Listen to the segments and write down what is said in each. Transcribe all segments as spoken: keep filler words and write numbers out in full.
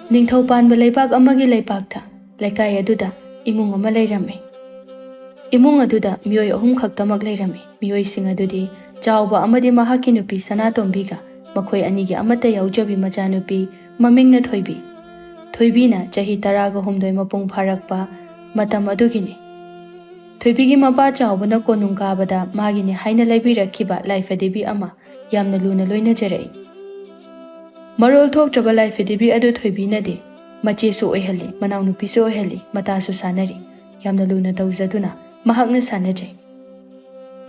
ꯅꯤꯡꯊꯧ ꯄꯥꯟꯕ ꯂꯩꯕꯥꯛ ꯑꯃꯒꯤ ꯂꯩꯄꯥꯛꯇ ꯂꯩꯀꯥꯏ ꯑꯗꯨꯗ ꯏꯃꯨꯡ ꯑꯃ ꯂꯩꯔꯝꯃꯤ꯫ ꯏꯃꯨꯡ ꯑꯗꯨꯗ ꯃꯤꯑꯣꯏ ꯑꯍꯨꯝ ꯈꯛꯇꯃꯛ ꯂꯩꯔꯝꯃꯤ꯫ ꯃꯤꯑꯣꯏꯁꯤꯡ ꯑꯗꯨꯗꯤ ꯆꯥꯎꯕ ꯑꯃꯗꯤ ꯃꯍꯥꯛꯀꯤ ꯅꯨꯄꯤ ꯁꯅꯥꯇꯣꯝꯕꯤꯒ ꯃꯈꯣꯏ ꯑꯅꯤꯒꯤ ꯑꯃꯠꯇ ꯌꯥꯎꯖꯕꯤ ꯃꯆꯥꯅꯨꯄꯤ ꯃꯃꯤꯡꯅ ꯊꯣꯏꯕꯤ꯫ ꯊꯣꯏꯕꯤꯅ ꯆꯍꯤ ꯇꯔꯥꯒ ꯍꯨꯝꯗꯣꯏ ꯃꯄꯨꯡ ꯐꯥꯔꯛꯄ ꯃꯇꯝ ꯑꯗꯨꯒꯤꯅꯤ꯫ ꯊꯣꯏꯕꯤꯒꯤ ꯃꯄꯥ ꯆꯥꯎꯕꯅ ꯀꯣꯅꯨꯡ ꯀꯥꯕꯗ ꯃꯥꯒꯤꯅꯤ ꯍꯥꯏꯅ ꯂꯩꯕꯤꯔꯛꯈꯤꯕ ꯂꯥꯏꯐꯗꯤꯕꯤ ꯑꯃ ꯌꯥꯝꯅ ꯂꯨꯅ ꯂꯣꯏꯅꯖꯔꯛꯏ꯫ ꯃꯔꯣꯜ ꯊꯣꯛꯇ꯭ꯔꯕ ꯂꯥꯏꯐꯗꯤꯕꯤ ꯑꯗꯨ ꯊꯣꯏꯕꯤꯅꯗꯤ ꯃꯆꯦꯁꯨ ꯑꯣꯏꯍꯜꯂꯤ, ꯃꯅꯥꯎꯅꯨꯄꯤꯁꯨ ꯑꯣꯏꯍꯜꯂꯤ, ꯃꯇꯥꯁꯨ ꯁꯥꯟꯅꯔꯤ꯫ ꯌꯥꯝꯅ ꯂꯨꯅ ꯇꯧꯖꯗꯨꯅ ꯃꯍꯥꯛꯅ ꯁꯥꯟꯅꯖꯩ꯫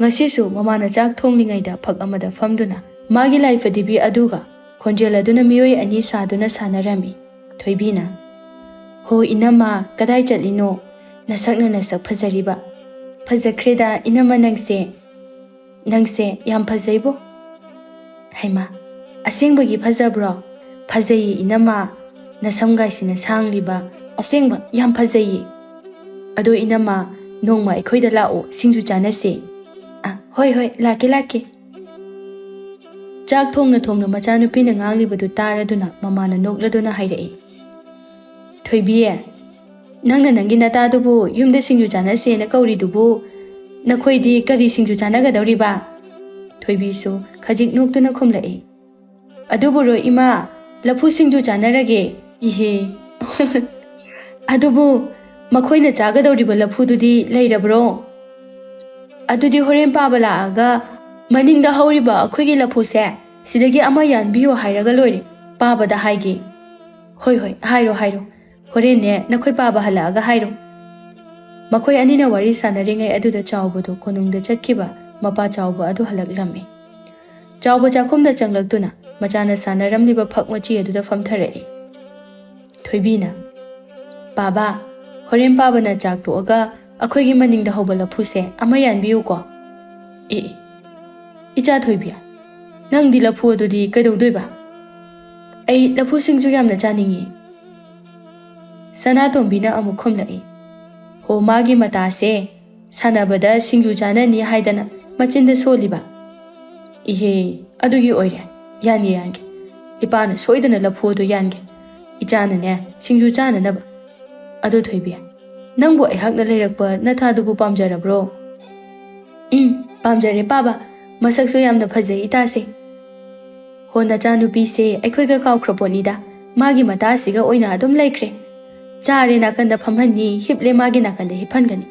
ꯉꯁꯤꯁꯨ ꯃꯃꯥꯅ ꯆꯥꯛ ꯊꯣꯡꯂꯤꯉꯩꯗ ꯐꯛ ꯑꯃꯗ ꯐꯝꯗꯨꯅ ꯃꯥꯒꯤ ꯂꯥꯏꯐꯗꯤꯕꯤ ꯑꯗꯨꯒ ꯈꯣꯟꯖꯦꯜ ꯑꯗꯨꯅ ꯃꯤꯑꯣꯏ ꯑꯅꯤ ꯁꯥꯗꯨꯅ ꯁꯥꯟꯅꯔꯝꯃꯤ꯫ ꯊꯣꯏꯕꯤꯅ, "ꯍꯣ ꯏꯅꯝꯃ, ꯀꯗꯥꯏ ꯆꯠꯂꯤꯅꯣ? ꯅꯁꯛꯅ ꯅꯁꯛ ꯐꯖꯔꯤꯕ꯫ ꯐꯖꯈ꯭ꯔꯦꯗ ꯏꯅꯝꯃ ꯅꯪꯁꯦ꯫ ꯅꯪꯁꯦ ꯌꯥꯝ ꯐꯖꯩꯕꯣ꯫" "ꯍꯩꯃꯥ, ꯑꯁꯦꯡꯕꯒꯤ ꯐꯖꯕ꯭ꯔꯣ?" "ꯐꯖꯩꯌꯦ ꯏꯅꯝꯃ, ꯅꯁꯝꯒꯥꯏꯁꯤꯅ ꯁꯥꯡꯂꯤꯕ꯫ ꯑꯁꯦꯡꯕ ꯌꯥꯝ ꯐꯖꯩꯌꯦ꯫ ꯑꯗꯣ ꯏꯅꯝꯃ, ꯅꯣꯡꯃ ꯑꯩꯈꯣꯏꯗ ꯂꯥꯛꯑꯣ, ꯁꯤꯡꯖꯨ ꯆꯥꯅꯁꯦ꯫" "ꯑ, ꯍꯣꯏ ꯍꯣꯏ, ꯂꯥꯛꯀꯦ ꯂꯥꯛꯀꯦ꯫" ꯆꯥꯛ ꯊꯣꯡꯅ ꯊꯣꯡꯅ ꯃꯆꯥꯅꯨꯄꯤꯅ ꯉꯥꯡꯂꯤꯕꯗꯨ ꯇꯥꯔꯗꯨꯅ ꯃꯃꯥꯅ ꯅꯣꯛꯂꯗꯨꯅ ꯍꯥꯏꯔꯛꯏ, "ꯊꯣꯏꯕꯤ, ꯅꯪꯅ ꯅꯪꯒꯤ ꯅꯇꯥꯗꯨꯕꯨ ꯌꯨꯝꯗ ꯁꯤꯡꯖꯨ ꯆꯥꯅꯁꯦꯅ ꯀꯧꯔꯤꯗꯨꯕꯨ ꯅꯈꯣꯏꯗꯤ ꯀꯔꯤ ꯁꯤꯡꯖꯨ ꯆꯥꯅꯒꯗꯧꯔꯤꯕ?" ꯊꯣꯏꯕꯤꯁꯨ ꯈꯖꯤꯛ ꯅꯣꯛꯇꯨꯅ ꯈꯨꯝꯂꯛꯏ, "ꯑꯗꯨꯕꯨꯔꯣ ꯏꯃꯥ, ꯂꯐꯨ ꯁꯤꯡꯖꯨ ꯆꯥꯅꯔꯒꯦ꯫" "ꯏꯍꯦ, ꯑꯗꯨꯕꯨ ꯃꯈꯣꯏꯅ ꯆꯥꯒꯗꯧꯔꯤꯕ ꯂꯐꯨꯗꯨꯗꯤ ꯂꯩꯔꯕ꯭ꯔꯣ?" "ꯑꯗꯨꯗꯤ ꯍꯣꯔꯦꯟ ꯄꯥꯕ ꯂꯥꯛꯑꯒ ꯃꯅꯤꯡꯗ ꯍꯧꯔꯤꯕ ꯑꯩꯈꯣꯏꯒꯤ ꯂꯐꯨꯁꯦ ꯁꯤꯗꯒꯤ ꯑꯃ ꯌꯥꯟꯕꯤꯌꯨ ꯍꯥꯏꯔꯒ ꯂꯣꯏꯔꯦ, ꯄꯥꯕꯗ ꯍꯥꯏꯒꯦ꯫" "ꯍꯣꯏ ꯍꯣꯏ, ꯍꯥꯏꯔꯣ ꯍꯥꯏꯔꯣ, ꯍꯣꯔꯦꯟꯅꯦ ꯅꯈꯣꯏ ꯄꯥꯕ ꯍꯜꯂꯛꯑꯒ ꯍꯥꯏꯔꯣ꯫" ꯃꯈꯣꯏ ꯑꯅꯤꯅ ꯋꯥꯔꯤ ꯁꯥꯟꯅꯔꯤꯉꯩ ꯑꯗꯨꯗ ꯆꯥꯎꯕꯗꯨ ꯀꯣꯅꯨꯡꯗ ꯆꯠꯈꯤꯕ ꯃꯄꯥ ꯆꯥꯎꯕ ꯑꯗꯨ ꯍꯜꯂꯛꯂꯝꯃꯤ꯫ ꯆꯥꯎꯕ ꯆꯥꯛꯈꯨꯝꯗ ꯆꯪꯂꯛꯇꯨꯅ ꯃꯆꯥꯅ ꯁꯥꯟꯅꯔꯝꯂꯤꯕ ꯐꯛ ꯃꯆꯤ ꯑꯗꯨꯗ ꯐꯝꯊꯔꯛꯏ꯫ ꯊꯣꯏꯕꯤꯅ, "ꯄꯥꯕ, ꯍꯣꯔꯦꯟ ꯄꯥꯕꯅ ꯆꯥꯛ ꯇꯣꯛꯑꯒ ꯑꯩꯈꯣꯏꯒꯤ ꯃꯅꯤꯡꯗ ꯍꯧꯕ ꯂꯐꯨꯁꯦ ꯑꯃ ꯌꯥꯟꯕꯤꯌꯨꯀꯣ꯫" "ꯑꯦ, ꯑꯦ, ꯏꯆꯥ ꯊꯣꯏꯕꯤ, ꯅꯪꯗꯤ ꯂꯐꯨ ꯑꯗꯨꯗꯤ ꯀꯩꯗꯧꯗꯣꯏꯕ?" "ꯑꯩ ꯂꯐꯨ ꯁꯤꯡꯖꯨ ꯌꯥꯝꯅ ꯆꯥꯅꯤꯡꯉꯤ꯫" ꯁꯅꯥꯇꯣꯝꯕꯤꯅ ꯑꯃꯨꯛ ꯈꯨꯝꯂꯛꯏ, "ꯍꯣ, ꯃꯥꯒꯤ ꯃꯇꯥꯁꯦ ꯁꯥꯟꯅꯕꯗ ꯁꯤꯡꯖꯨ ꯆꯥꯅꯅꯤ ꯍꯥꯏꯗꯅ ꯃꯆꯤꯟꯗ ꯁꯣꯜꯂꯤꯕ꯫" "ꯏꯍꯦ, ꯑꯗꯨꯒꯤ ꯑꯣꯏꯔꯦ꯫ ꯌꯥꯟꯒꯦ, ꯌꯥꯟꯒꯦ꯫ ꯏꯄꯥꯅ ꯁꯣꯏꯗꯅ ꯂꯐꯨ ꯑꯗꯨ ꯌꯥꯟꯒꯦ꯫ ꯏꯆꯥꯅꯅꯦ, ꯁꯤꯡꯖꯨ ꯆꯥꯅꯅꯕ꯫ ꯑꯗꯣ ꯊꯣꯏꯕꯤ, ꯅꯪꯕꯨ ꯑꯩꯍꯥꯛꯅ ꯂꯩꯔꯛꯄ ꯅꯊꯥꯗꯨꯕꯨ ꯄꯥꯝꯖꯔꯕ꯭ꯔꯣ? ꯎꯝ, ꯄꯥꯝꯖꯔꯦ ꯄꯥꯕ꯫ ꯃꯁꯛꯁꯨ ꯌꯥꯝꯅ ꯐꯖꯩ ꯏꯇꯥꯁꯦ꯫ ꯍꯣ, ꯅꯆꯥꯅꯨꯄꯤꯁꯦ ꯑꯩꯈꯣꯏꯒ ꯀꯥꯎꯈ꯭ꯔ ꯄꯣꯠꯅꯤꯗ꯫ ꯃꯥꯒꯤ ꯃꯇꯥꯁꯤꯒ ꯑꯣꯏꯅ ꯑꯗꯨꯝ ꯂꯩꯈ꯭ꯔꯦ꯫ ꯆꯥꯔꯦ ꯅꯥꯀꯟꯗ ꯐꯝꯍꯟꯅꯤ, ꯍꯤꯞꯂꯦ ꯃꯥꯒꯤ ꯅꯥꯀꯟꯗ ꯍꯤꯞꯍꯟꯒꯅꯤ꯫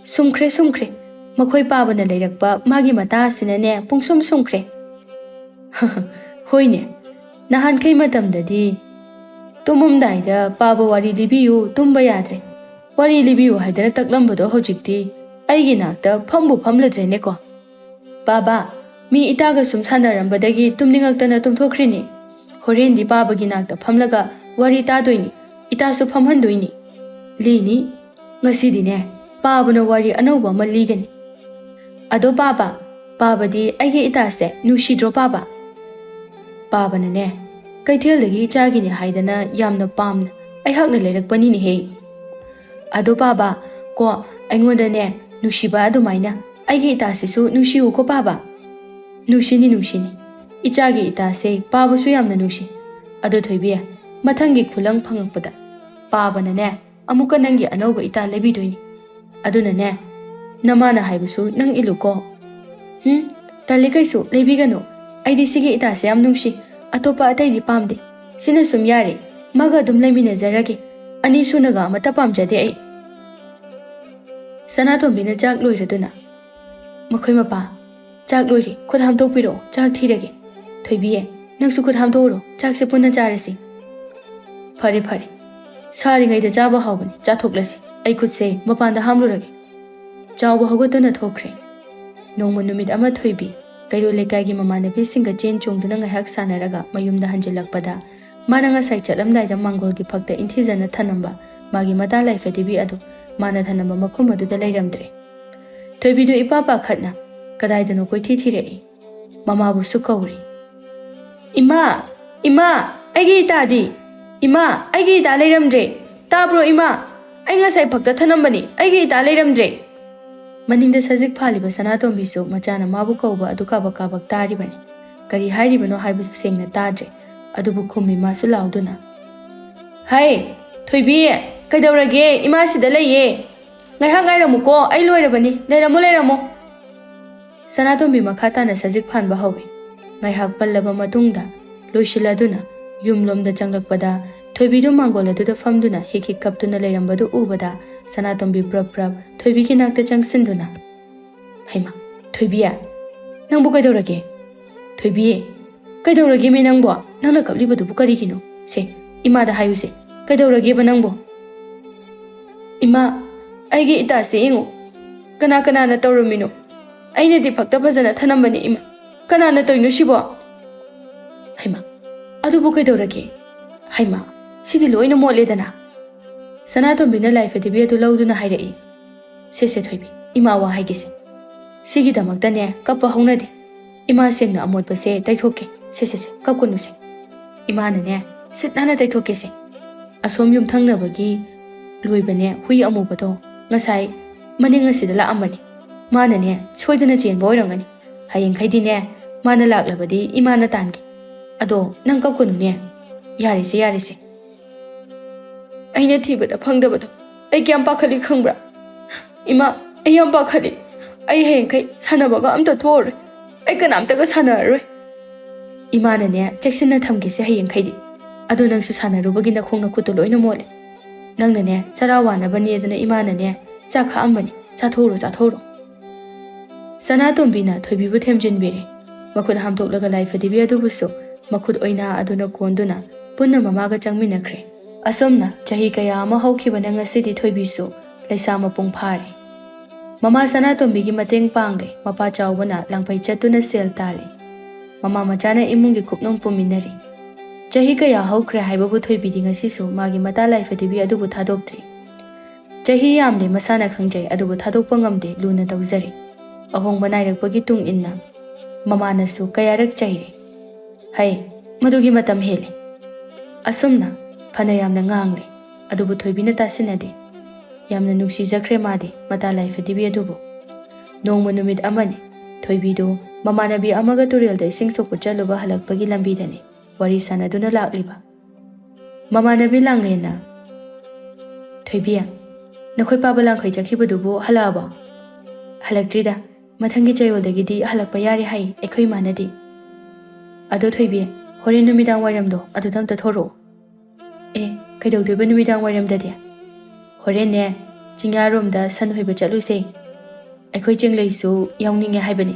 ꯁꯨꯝꯈ꯭ꯔꯦ, ꯁꯨꯝꯈ꯭ꯔꯦ꯫ ꯃꯈꯣꯏ ꯄꯥꯕꯅ ꯂꯩꯔꯛꯄ ꯃꯥꯒꯤ ꯃꯇꯥ ꯑꯁꯤꯅꯅꯦ ꯄꯨꯡꯁꯨꯝ ꯁꯨꯝꯈ꯭ꯔꯦ꯫ ꯍꯣꯏꯅꯦ, ꯅꯍꯥꯟꯈꯩ ꯃꯇꯝꯗꯗꯤ ꯇꯨꯝꯃꯝꯗꯥꯏꯗ ꯄꯥꯕ ꯋꯥꯔꯤ ꯂꯤꯕꯤꯌꯨ, ꯇꯨꯝꯕ ꯌꯥꯗ꯭ꯔꯦ꯫ ꯋꯥꯔꯤ ꯂꯤꯕꯤꯌꯨ ꯍꯥꯏꯗꯅ ꯇꯛꯂꯝꯕꯗꯣ ꯍꯧꯖꯤꯛꯇꯤ ꯑꯩꯒꯤ ꯅꯥꯛꯇ ꯐꯝꯕꯨ ꯐꯝꯂꯗ꯭ꯔꯦꯅꯦꯀꯣ꯫ ꯄꯥꯕ, ꯃꯤ ꯏꯇꯥꯒ ꯁꯨꯝ ꯁꯥꯟꯅꯔꯝꯕꯗꯒꯤ ꯇꯨꯝꯅꯤꯡꯉꯛꯇꯅ ꯇꯨꯝꯊꯣꯛꯈ꯭ꯔꯤꯅꯤ꯫ ꯍꯣꯔꯦꯟꯗꯤ ꯄꯥꯕꯒꯤ ꯅꯥꯛꯇ ꯐꯝꯂꯒ ꯋꯥꯔꯤ ꯇꯥꯗꯣꯏꯅꯤ, ꯏꯇꯥꯁꯨ ꯐꯝꯍꯟꯗꯣꯏꯅꯤ꯫ ꯂꯤꯅꯤ, ꯉꯁꯤꯗꯤꯅꯦ, ꯄꯥꯕꯅ ꯋꯥꯔꯤ ꯑꯅꯧꯕ ꯑꯃ ꯂꯤꯒꯅꯤ꯫ ꯑꯗꯣ ꯄꯥꯕ, ꯄꯥꯕꯗꯤ ꯑꯩꯒꯤ ꯏꯇꯥꯁꯦ ꯅꯨꯡꯁꯤꯗ꯭ꯔꯣ ꯄꯥꯕ? ꯄꯥꯕꯅꯅꯦ, ꯀꯩꯊꯦꯜꯗꯒꯤ ꯏꯆꯥꯒꯤꯅꯦ ꯍꯥꯏꯗꯅ ꯌꯥꯝꯅ ꯄꯥꯝꯅ ꯑꯩꯍꯥꯛꯅ ꯂꯩꯔꯛꯄꯅꯤꯅꯦꯍꯦ꯫ ꯑꯗꯣ ꯄꯥꯕ, ꯀꯣ, ꯑꯩꯉꯣꯟꯗꯅꯦ ꯅꯨꯡꯁꯤꯕ ꯑꯗꯨꯃꯥꯏꯅ ꯑꯩꯒꯤ ꯏꯇꯥꯁꯤꯁꯨ ꯅꯨꯡꯁꯤꯌꯨꯀꯣ ꯄꯥꯕ꯫ ꯅꯨꯡꯁꯤꯅꯤ, ꯅꯨꯡꯁꯤꯅꯤ꯫ ꯏꯆꯥꯒꯤ ꯏꯇꯥꯁꯦ ꯄꯥꯕꯁꯨ ꯌꯥꯝꯅ ꯅꯨꯡꯁꯤ꯫ ꯑꯗꯣ ꯊꯣꯏꯕꯤ, ꯃꯊꯪꯒꯤ ꯈꯨꯂꯪ ꯐꯪꯉꯛꯄꯗ ꯄꯥꯕꯅꯅꯦ ꯑꯃꯨꯛꯀ ꯅꯪꯒꯤ ꯑꯅꯧꯕ ꯏꯇꯥ ꯂꯩꯕꯤꯗꯣꯏꯅꯤ꯫ ꯑꯗꯨꯅꯅꯦ, ꯅꯃꯥꯅ ꯍꯥꯏꯕꯁꯨ ꯅꯪ ꯏꯜꯂꯨꯀꯣ꯫ ꯍꯨꯝ, ꯇꯜꯂꯤ ꯀꯩꯁꯨ, ꯂꯩꯕꯤꯒꯅꯨ꯫ ꯑꯩꯗꯤ ꯁꯤꯒꯤ ꯏꯇꯥꯁꯦ ꯌꯥꯝ ꯅꯨꯡꯁꯤ꯫ ꯑꯇꯣꯞꯄ ꯑꯇꯩꯗꯤ ꯄꯥꯝꯗꯦ꯫ ꯁꯤꯅ ꯁꯨꯝ ꯌꯥꯔꯦ꯫ ꯃꯥꯒ ꯑꯗꯨꯝ ꯂꯩꯃꯤꯟꯅꯖꯔꯒꯦ꯫ ꯑꯅꯤ ꯁꯨꯅꯒ ꯑꯃꯠꯇ ꯄꯥꯝꯖꯗꯦ ꯑꯩ꯫ ꯁꯅꯥꯇꯣꯝꯕꯤꯅ ꯆꯥꯛ ꯂꯣꯏꯔꯗꯨꯅ, "ꯃꯈꯣꯏ ꯃꯄꯥ, ꯆꯥꯛ ꯂꯣꯏꯔꯦ, ꯈꯨꯠ ꯍꯥꯝꯗꯣꯛꯄꯤꯔꯛꯑꯣ, ꯆꯥꯛ ꯊꯤꯔꯒꯦ꯫ ꯊꯣꯏꯕꯤ, ꯅꯪꯁꯨ ꯈꯨꯠ ꯍꯥꯝꯗꯣꯛꯎꯔꯣ, ꯆꯥꯛꯁꯦ ꯄꯨꯟꯅ ꯆꯥꯔꯁꯤ꯫" "ꯐꯔꯦ, ꯐꯔꯦ꯫ ꯁꯥꯔꯤꯉꯩꯗ ꯆꯥꯕ ꯍꯥꯎꯕꯅꯤ, ꯆꯥꯊꯣꯛꯂꯁꯤ꯫ ꯑꯩ ꯈꯨꯠꯁꯦ ꯃꯄꯥꯟꯗ ꯍꯥꯝꯂꯨꯔꯒꯦ꯫" ꯆꯥꯎꯕ ꯍꯧꯒꯠꯇꯨꯅ ꯊꯣꯛꯈ꯭ꯔꯦ꯫ ꯅꯣꯡꯃ ꯅꯨꯃꯤꯠ ꯑꯃ ꯊꯣꯏꯕꯤ ꯀꯩꯔꯣꯜ ꯂꯩꯀꯥꯏꯒꯤ ꯃꯃꯥꯟꯅꯕꯤꯁꯤꯡꯒ ꯆꯦꯟ ꯆꯣꯡꯗꯨꯅ ꯉꯥꯏꯍꯥꯛ ꯁꯥꯟꯅꯔꯒ ꯃꯌꯨꯝꯗ ꯍꯟꯖꯤꯜꯂꯛꯄꯗ, ꯃꯥꯅ ꯉꯁꯥꯏ ꯆꯠꯂꯝꯗꯥꯏꯗ ꯃꯥꯡꯒꯣꯜꯒꯤ ꯐꯛꯇ ꯏꯟꯊꯤꯖꯅ ꯊꯅꯝꯕ ꯃꯥꯒꯤ ꯃꯇꯥ ꯂꯥꯏꯐꯗꯤꯕꯤ ꯑꯗꯨ ꯃꯥꯅ ꯊꯅꯝꯕ ꯃꯐꯝ ꯑꯗꯨꯗ ꯂꯩꯔꯝꯗ꯭ꯔꯦ꯫ ꯊꯣꯏꯕꯤꯗꯨ ꯏꯄꯥ ꯄꯥꯈꯠꯅ ꯀꯗꯥꯏꯗꯅꯣ ꯀꯣꯏꯊꯤ ꯊꯤꯔꯛꯏ꯫ ꯃꯃꯥꯕꯨꯁꯨ ꯀꯧꯔꯤ꯫ "ꯏꯃꯥ! ꯏꯃꯥ! ꯑꯩꯒꯤ ꯏꯇꯥꯗꯤ? ꯏꯃꯥ! ꯑꯩꯒꯤ ꯏꯇꯥ ꯂꯩꯔꯝꯗ꯭ꯔꯦ! ꯇꯥꯕ꯭ꯔꯣ ꯏꯃꯥ? ꯑꯩ ꯉꯁꯥꯏ ꯐꯛꯇ ꯊꯅꯝꯕꯅꯤ, ꯑꯩꯒꯤ ꯏꯇꯥ ꯂꯩꯔꯝꯗ꯭ꯔꯦ!" ꯃꯅꯤꯡꯗ ꯁꯖꯤꯛ ꯐꯥꯜꯂꯤꯕ ꯁꯅꯥꯇꯣꯝꯕꯤꯁꯨ ꯃꯆꯥꯅ ꯃꯥꯕꯨ ꯀꯧꯕ ꯑꯗꯨ ꯀꯥꯕꯛ ꯀꯥꯕꯛ ꯇꯥꯔꯤꯕꯅꯤ꯫ ꯀꯔꯤ ꯍꯥꯏꯔꯤꯕꯅꯣ ꯍꯥꯏꯕꯁꯨ ꯁꯦꯡꯅ ꯇꯥꯗ꯭ꯔꯦ꯫ ꯑꯗꯨꯕꯨ ꯈꯨꯝꯃꯤ ꯃꯥꯁꯨ ꯂꯥꯎꯗꯨꯅ, ꯍꯥꯏ, ꯊꯣꯏꯕꯤ, ꯀꯩꯗꯧꯔꯒꯦ? ꯏꯃꯥ ꯁꯤꯗ ꯂꯩꯌꯦ꯫ ꯉꯥꯏꯍꯥꯛ ꯉꯥꯏꯔꯝꯃꯨꯀꯣ, ꯑꯩ ꯂꯣꯏꯔꯕꯅꯤ꯫ ꯂꯩꯔꯝꯃꯣ, ꯂꯩꯔꯝꯃꯣ꯫ ꯁꯅꯥꯇꯣꯝꯕꯤ ꯃꯈꯥ ꯇꯥꯅ ꯁꯖꯤꯛ ꯐꯥꯟꯕ ꯍꯧꯏ꯫ ꯉꯥꯏꯍꯥꯛ ꯄꯜꯂꯕ ꯃꯇꯨꯡꯗ ꯂꯣꯏꯁꯤꯜꯂꯗꯨꯅ ꯌꯨꯝꯂꯣꯝꯗ ꯆꯪꯂꯛꯄꯗ, ꯊꯣꯏꯕꯤꯗꯨ ꯃꯥꯡꯒꯣꯜ ꯑꯗꯨꯗ ꯐꯝꯗꯨꯅ ꯍꯤꯛ ꯍꯤꯛ ꯀꯞꯇꯨꯅ ꯂꯩꯔꯝꯕꯗꯨ ꯎꯕꯗ, ꯁꯅꯥꯇꯣꯝꯕꯤ ꯄ꯭ꯔꯞ ꯄ꯭ꯔꯞ ꯊꯣꯏꯕꯤꯒꯤ ꯅꯥꯛꯇ ꯆꯪꯁꯤꯟꯗꯨꯅ, "ꯍꯩꯃꯥ, ꯊꯣꯏꯕꯤ, ꯅꯪꯕꯨ ꯀꯩꯗꯧꯔꯒꯦ? ꯊꯣꯏꯕꯤ, ꯀꯩꯗꯧꯔꯒꯦꯃꯦ ꯅꯪꯕꯣ? ꯅꯪꯅ ꯀꯞꯂꯤꯕꯗꯨꯕꯨ ꯀꯔꯤꯒꯤꯅꯣ? ꯁꯦ, ꯏꯃꯥꯗ ꯍꯥꯏꯌꯨꯁꯦ, ꯀꯩꯗꯧꯔꯒꯦꯕ ꯅꯪꯕꯣ?" "ꯏꯃꯥ, ꯑꯩꯒꯤ ꯏꯇꯥꯁꯦ ꯌꯦꯡꯉꯨ, ꯀꯅꯥ ꯀꯅꯥꯅ ꯇꯧꯔꯝꯃꯤꯅꯣ? ꯑꯩꯅꯗꯤ ꯐꯛꯇ ꯐꯖꯅ ꯊꯅꯝꯕꯅꯤ ꯏꯃꯥ, ꯀꯅꯥꯅ ꯇꯧꯔꯤꯅꯣ ꯁꯤꯕꯣ?" "ꯍꯩꯃꯥ, ꯑꯗꯨꯕꯨ ꯀꯩꯗꯧꯔꯒꯦ? ꯍꯩꯃꯥ, ꯁꯤꯗꯤ ꯂꯣꯏꯅ ꯃꯣꯠꯂꯦꯗꯅ!" ꯁꯅꯥꯇꯣꯝꯕꯤꯅ ꯂꯥꯏ ꯐꯗꯤꯕꯤ ꯑꯗꯨ ꯂꯧꯗꯨꯅ ꯍꯥꯏꯔꯛꯏ꯫ "ꯁꯦ ꯁꯦ ꯊꯣꯏꯕꯤ, ꯏꯃꯥ ꯋꯥ ꯍꯥꯏꯒꯦꯁꯦ꯫ ꯁꯤꯒꯤꯗꯃꯛꯇꯅꯦ ꯀꯞꯄ ꯍꯧꯅꯗꯦ꯫ ꯏꯃꯥ ꯁꯦꯡꯅ ꯑꯃꯣꯠꯄꯁꯦ ꯇꯩꯊꯣꯛꯀꯦ꯫ ꯁꯦ ꯁꯦ ꯁꯦ, ꯀꯞꯀꯅꯨꯁꯦ꯫ ꯏꯃꯥꯅꯅꯦ ꯁꯤꯠ ꯅꯥꯟꯅ ꯇꯩꯊꯣꯛꯀꯦꯁꯦ꯫ ꯑꯁꯣꯝ ꯌꯨꯝꯊꯪꯅꯕꯒꯤ ꯂꯣꯏꯕꯅꯦ ꯍꯨꯏ ꯑꯃꯨꯕꯗꯣ ꯉꯁꯥꯏ ꯃꯅꯤꯡ ꯑꯁꯤꯗ ꯂꯥꯛꯑꯝꯕꯅꯤ꯫ ꯃꯥꯅꯅꯦ ꯁꯣꯏꯗꯅ ꯆꯦꯟꯕ ꯑꯣꯏꯔꯝꯒꯅꯤ꯫ ꯍꯌꯦꯡꯈꯩꯗꯤꯅꯦ ꯃꯥꯅ ꯂꯥꯛꯂꯕꯗꯤ ꯏꯃꯥꯅ ꯇꯥꯟꯒꯦ꯫ ꯑꯗꯣ ꯅꯪ ꯀꯞꯀꯅꯨꯅꯦ꯫ ꯌꯥꯔꯦꯁꯦ, ꯌꯥꯔꯦꯁꯦ꯫ ꯑꯩꯅ ꯊꯤꯕꯗ ꯐꯪꯗꯕꯗꯣ ꯑꯩ ꯀꯌꯥꯝ ꯄꯥꯈꯠꯂꯤ ꯈꯪꯕ꯭ꯔꯥ? ꯏꯃꯥ, ꯑꯩ ꯌꯥꯝ ꯄꯥꯈꯠꯂꯤ꯫ ꯑꯩ ꯍꯌꯦꯡꯈꯩ ꯁꯥꯟꯅꯕꯒ ꯑꯝꯇ ꯊꯣꯛꯑꯔꯣꯏ꯫ ꯑꯩ ꯀꯅꯥꯝꯇꯒ ꯁꯥꯟꯅꯔꯔꯣꯏ꯫" "ꯏꯃꯥꯅꯅꯦ ꯆꯦꯛꯁꯤꯟꯅ ꯊꯝꯒꯦꯁꯦ ꯍꯌꯦꯡꯈꯩꯗꯤ꯫ ꯑꯗꯣ ꯅꯪꯁꯨ ꯁꯥꯟꯅꯔꯨꯕꯒꯤ ꯅꯈꯣꯡ ꯅꯈꯨꯠꯇꯣ ꯂꯣꯏꯅ ꯃꯣꯠꯂꯦ꯫ ꯅꯪꯅꯅꯦ ꯆꯔꯥ ꯋꯥꯅꯕꯅꯦꯗꯅ ꯏꯃꯥꯅꯅꯦ ꯆꯥꯛ ꯈꯥꯛꯑꯝꯕꯅꯤ꯫ ꯆꯥꯊꯣꯛꯎꯔꯣ, ꯆꯥꯊꯣꯛꯎꯔꯣ꯫" ꯁꯅꯥꯇꯣꯝꯕꯤꯅ ꯊꯣꯏꯕꯤꯕꯨ ꯊꯦꯝꯖꯤꯟꯕꯤꯔꯦ꯫ ꯃꯈꯨꯠ ꯍꯥꯝꯗꯣꯛꯂꯒ ꯂꯥꯏ ꯐꯗꯤꯕꯤ ꯑꯗꯨꯕꯨꯁꯨ ꯃꯈꯨꯠ ꯑꯣꯏꯅꯥ ꯑꯗꯨꯅ ꯀꯣꯟꯗꯨꯅ ꯄꯨꯟꯅ ꯃꯃꯥꯒ ꯆꯪꯃꯤꯟꯅꯈ꯭ꯔꯦ꯫ ꯑꯁꯨꯝꯅ ꯆꯍꯤ ꯀꯌꯥ ꯑꯃ ꯍꯧꯈꯤꯕꯅ ꯉꯁꯤꯗꯤ ꯊꯣꯏꯕꯤꯁꯨ ꯂꯩꯁꯥ ꯃꯄꯨꯡ ꯐꯥꯔꯦ꯫ ꯃꯃꯥ ꯁꯅꯥꯇꯣꯝꯕꯤꯒꯤ ꯃꯇꯦꯡ ꯄꯥꯡꯂꯦ, ꯃꯄꯥ ꯆꯥꯎꯕꯅ ꯂꯥꯡꯐꯩ ꯆꯠꯇꯨꯅ ꯁꯦꯜ ꯇꯥꯜꯂꯤ꯫ ꯃꯃꯥ ꯃꯆꯥꯅ ꯏꯃꯨꯡꯒꯤ ꯀꯨꯞꯅꯣꯝ ꯄꯨꯃꯤꯟꯅꯔꯤ꯫ ꯆꯍꯤ ꯀꯌꯥ ꯍꯧꯈ꯭ꯔꯦ ꯍꯥꯏꯕꯕꯨ ꯊꯣꯏꯕꯤꯗꯤ ꯉꯁꯤꯁꯨ ꯃꯥꯒꯤ ꯃꯇꯥ ꯂꯥꯏ ꯐꯗꯤꯕꯤ ꯑꯗꯨꯕꯨ ꯊꯥꯗꯣꯛꯇ꯭ꯔꯤ꯫ ꯆꯍꯤ ꯌꯥꯝꯂꯦ ꯃꯁꯥꯅ ꯈꯪꯖꯩ, ꯑꯗꯨꯕꯨ ꯊꯥꯗꯣꯛꯄ ꯉꯝꯗꯦ, ꯂꯨꯅ ꯇꯧꯖꯔꯤ꯫ ꯑꯍꯣꯡꯕ ꯅꯥꯏꯔꯛꯄꯒꯤ ꯇꯨꯡ ꯏꯟꯅ ꯃꯃꯥꯅꯁꯨ ꯀꯌꯥꯔꯛ ꯆꯩꯔꯦ꯫ "ꯍꯩ, ꯃꯗꯨꯒꯤ ꯃꯇꯝ ꯍꯦꯜꯂꯦ꯫" ꯑꯁꯨꯝꯅ ꯐꯅ ꯌꯥꯝꯅ ꯉꯥꯡꯂꯦ, ꯑꯗꯨꯕꯨ ꯊꯣꯏꯕꯤꯅ ꯇꯥꯁꯤꯟꯅꯗꯦ꯫ ꯌꯥꯝꯅ ꯅꯨꯡꯁꯤꯖꯈ꯭ꯔꯦ ꯃꯥꯗꯤ ꯃꯇꯥ ꯂꯥꯏ ꯐꯗꯤꯕꯤ ꯑꯗꯨꯕꯨ꯫ ꯅꯣꯡꯃ ꯅꯨꯃꯤꯠ ꯑꯃꯅꯤ, ꯊꯣꯏꯕꯤꯗꯨ ꯃꯃꯥꯟꯅꯕꯤ ꯑꯃꯒ ꯇꯨꯔꯦꯜꯗ ꯏꯁꯤꯡ ꯁꯣꯛꯄ ꯆꯠꯂꯨꯕ ꯍꯜꯂꯛꯄꯒꯤ ꯂꯝꯕꯤꯗꯅꯤ ꯋꯥꯔꯤ ꯁꯥꯟꯅꯗꯨꯅ ꯂꯥꯛꯂꯤꯕ꯫ ꯃꯃꯥꯟꯅꯕꯤ ꯂꯥꯡꯂꯦꯟꯅ, "ꯊꯣꯏꯕꯤ, ꯅꯈꯣꯏ ꯄꯥꯕ ꯂꯥꯡꯈꯩ ꯆꯠꯈꯤꯕꯗꯨꯕꯨ ꯍꯜꯂꯛꯑꯕꯣ?" "ꯍꯜꯂꯛꯇ꯭ꯔꯤꯗ꯫ ꯃꯊꯪꯒꯤ ꯆꯌꯣꯜꯗꯒꯤꯗꯤ ꯍꯜꯂꯛꯄ ꯌꯥꯔꯦ ꯍꯥꯏ ꯑꯩꯈꯣꯏ ꯏꯃꯥꯅꯗꯤ꯫ ꯑꯗꯣ ꯊꯣꯏꯕꯤ, ꯍꯣꯔꯦꯟ ꯅꯨꯃꯤꯗꯥꯡ ꯋꯥꯏꯔꯝꯗꯣ ꯑꯗꯨꯗ ꯑꯝꯇ ꯊꯣꯔꯛꯑꯣ꯫" "ꯑꯦ, ꯀꯩꯗꯧꯗꯣꯏꯕ ꯅꯨꯃꯤꯗꯥꯡ ꯋꯥꯏꯔꯝꯗꯗꯤ?" "ꯍꯣꯔꯦꯟꯅꯦ, ꯆꯤꯡꯌꯥꯔꯣꯝꯗ ꯁꯟ ꯍꯣꯏꯕ ꯆꯠꯂꯨꯁꯦ꯫ ꯑꯩꯈꯣꯏ ꯆꯦꯡꯂꯩꯁꯨ ꯌꯥꯎꯅꯤꯡꯉꯦ ꯍꯥꯏꯕꯅꯤ꯫"